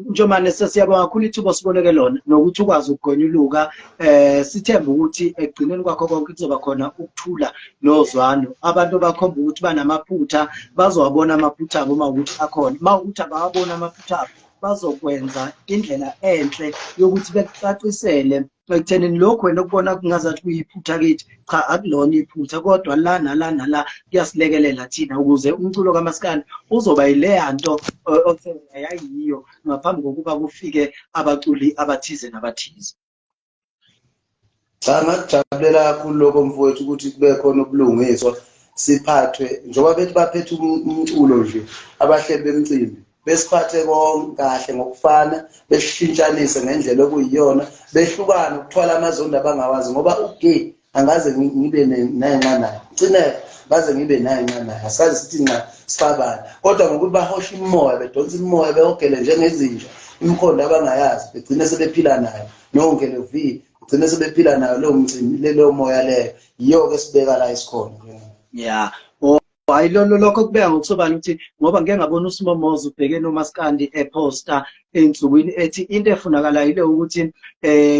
Njomane, sesiyabonga kakhulu ithuba osiboleke lona nokuthi ukwazi ukugonyuluka. Sithemba ukuthi ekugcineni kwakho konke kuzoba khona ukuthula nozwano. Abantu bakhomba ukuthi banamaphutha bazowabona amaphutha abo uma ukuthi akhona, uma ukuthi abawaboni amaphutha abo bazokwenza indlela enhle yokuthi bekucacisele ekuthenini lokhu wena okubona kungazathi kuyiphutha kithi, cha, akulona iphutha, kodwa la nala nala kuyasilekelela thina ukuze umculo kaMaskandi uzoba yileya nto othe yayiyo ngaphambi kokuba kufike abaculi abathize nabathize. Cha, ngakujabulela kakhulu lokho mfowethu, ukuthi kube khona ubulungiswa, siphathwe njengoba bethi baphethe umculo nje abahleli bemcimbi, besiphathe konke kahle ngokufana, beshintshanise ngendlela okuyiyona, behlukane ukuthwala amazondo abangawazi, ngoba ugay angaze ngibe nenxa naye, cineka ngaze ngibe naye nxa naye, asikaze sithi nxa sixabane, kodwa ngokuthi bahosha imimoya, bedonsa imimoya, behogele njengezinja imikhondo abangayazi, begcine sebephila nayo nongele v, begcine sebephila nayo leyo mcimbi, leyo moya leyo, yiyo-ke sibeka la esikhona. Yeah. Hayi, lokho kubeka ngokusobala ukuthi ngoba ngike ngabona uSimomozo ubheke noMaskandi eposta ey'nsukwini ethi into efunakalayo ile ukuthi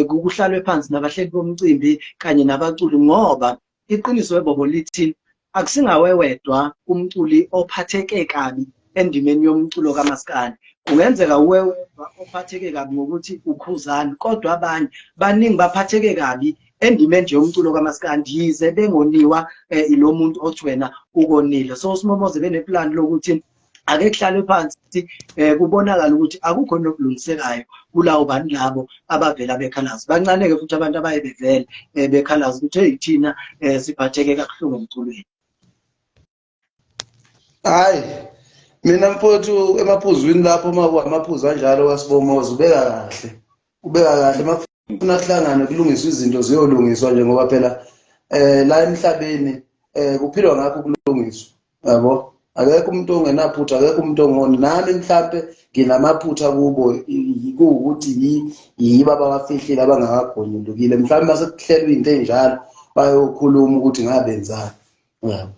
kuhlalwe phansi nabahleli bomcimbi kanye nabaculi, ngoba iqiniso webobo lithi akusingawe wedwa umculi ophatheke kabi endimeni yomculo kaMaskandi. Kungenzeka uwe wedwa ophatheke kabi ngokuthi uKhuzani, kodwa abanye baningi baphatheke kabi endimeni nje yomculo kaMaskandi, yize bengoniwa ilo muntu othi wena ukonile. So uSimomoze beneplan lokuthi ake kuhlalwe phansi, kubonakala ukuthi akukho nokulungisekayo kulawo bantu labo abavela bekhalaza. Bancane-ke futhi abantu abaye bevele bekhalaza ukuthi hey, thina siphatheke kabuhlungu emculweni. Hayi. Mina mfowethu emaphuzwini lapho uma kuwamaphuzu anjalo kaSibomoza ubeka kahle. Ubeka kahle makufuna kuhlangane kulungiswe izinto ziyolungiswa nje ngoba phela la emhlabeni kuphilwa ngakho ukulungiswa. Yabo? Akekho umuntu ongenaphutha, akekho umuntu ongoni. Nami mhlampe nginamaphutha kubo kuwukuthi yibo abawafihlile abangakagonyulukile. Mhlawumbe mase kuhlelwa into enjalo bayokhuluma ukuthi ngabenzani. Yabo.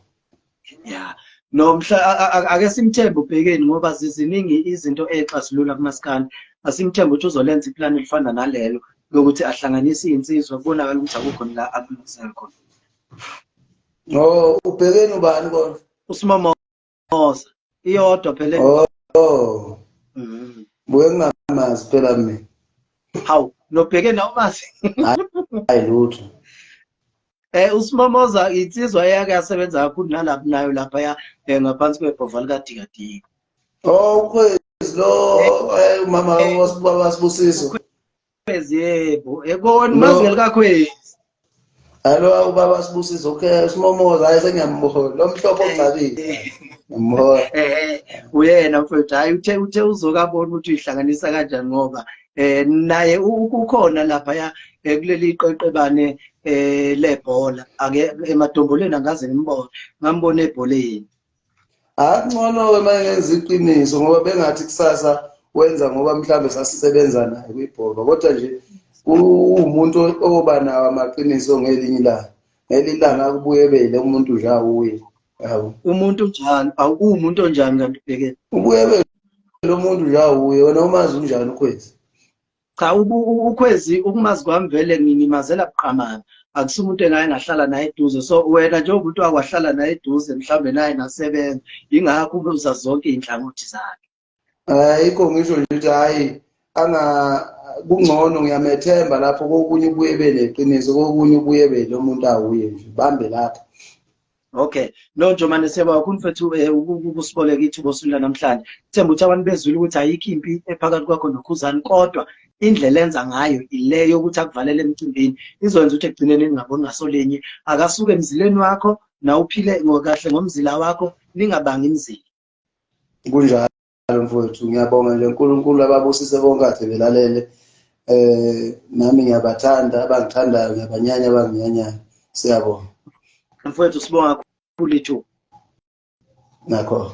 Ya. No mhla ake simthembe ubhekeni ngoba ziziningi izinto exazulula kumaskandi. Asimthembe ukuthi uzolenza iplani elifana nalelo lokuthi ahlanganise izinsizwa kubonakala ukuthi akukho la akulungiseka khona. Oh, ubhekeni ubani kodwa? USimomoza. Iyodwa phela. Oh. Buye ngingamazi phela mina. Hawu, nobhekeni awumazi? Hayi lutho. USimomoza insizwa eyake yasebenza kakhulu nalapha nayo lapha ya ngaphansi kwebhova likaDikadika. Oh, uKhwezi lo umama waSibusiso. Ukhwezi yebo. Yebo wena umazi ngelikaKhwezi. Alo ubaba Sibusiso okay uSimomoza hayi sengiyambona lo mhlophe ogcabile. Ngiyambona. Uyena mfowethu hayi uthe uzokabona ukuthi uyihlanganisa kanjani ngoba naye ukhona lapha ya kuleli qeqebane lebhola ake emadombolweni angaze ngimbone ngambona ebholeni. Akungcono-ke uma ngenza iqiniso ngoba bengathi kusasa wenza ngoba mhlambe sasisebenza naye kwibhola kodwa nje uwumuntu oba nawo amaqiniso ngelinye ilanga. Ngelinye ilanga akubuye bele umuntu nje awuye. Yabo. Umuntu njani? Awumuntu onjani kanti ubhekene? Ubuye bele umuntu nje awuye wena umazi unjani uKhwezi? Cha uKhwezi ukumazi kwami vele ngimazela buqamama. Akusumuntu engaye ngahlala naye eduze. So wena njengomuntu wakwahlala naye eduze mhlawumbe naye nasebenza ingakho ubuza zonke izinhlangothi zakhe. Ayikho ngisho nje ukuthi hayi anga kungcono ngiyamethemba lapho kokunye ubuye beleqiniso kokunye ubuye bele umuntu awuye nje bambe lapho. Okay. No Njomane siyabonga kakhulu mfethu ukusiboleka ithuba osuku namhlanje. Themba ukuthi abantu bezwile ukuthi ayikho impi ephakathi kwakho noKhuzani kodwa indlela enza ngayo ile yokuthi akuvalele emcimbini izokwenza ukuthi ekugcineni ningaboni ngasolinye. Akasuke emzileni wakho nawe uphile ngokahle ngomzila wakho ningabangi imizila. Kunjalo mfowethu ngiyabonga nje uNkulunkulu ababusise bonke kade belalele. Nami ngiyabathanda abangithandayo ngiyabanyanya abanginyanyayo. Siyabonga. Mfowethu sibonga kakhulu ithuba. Nakho.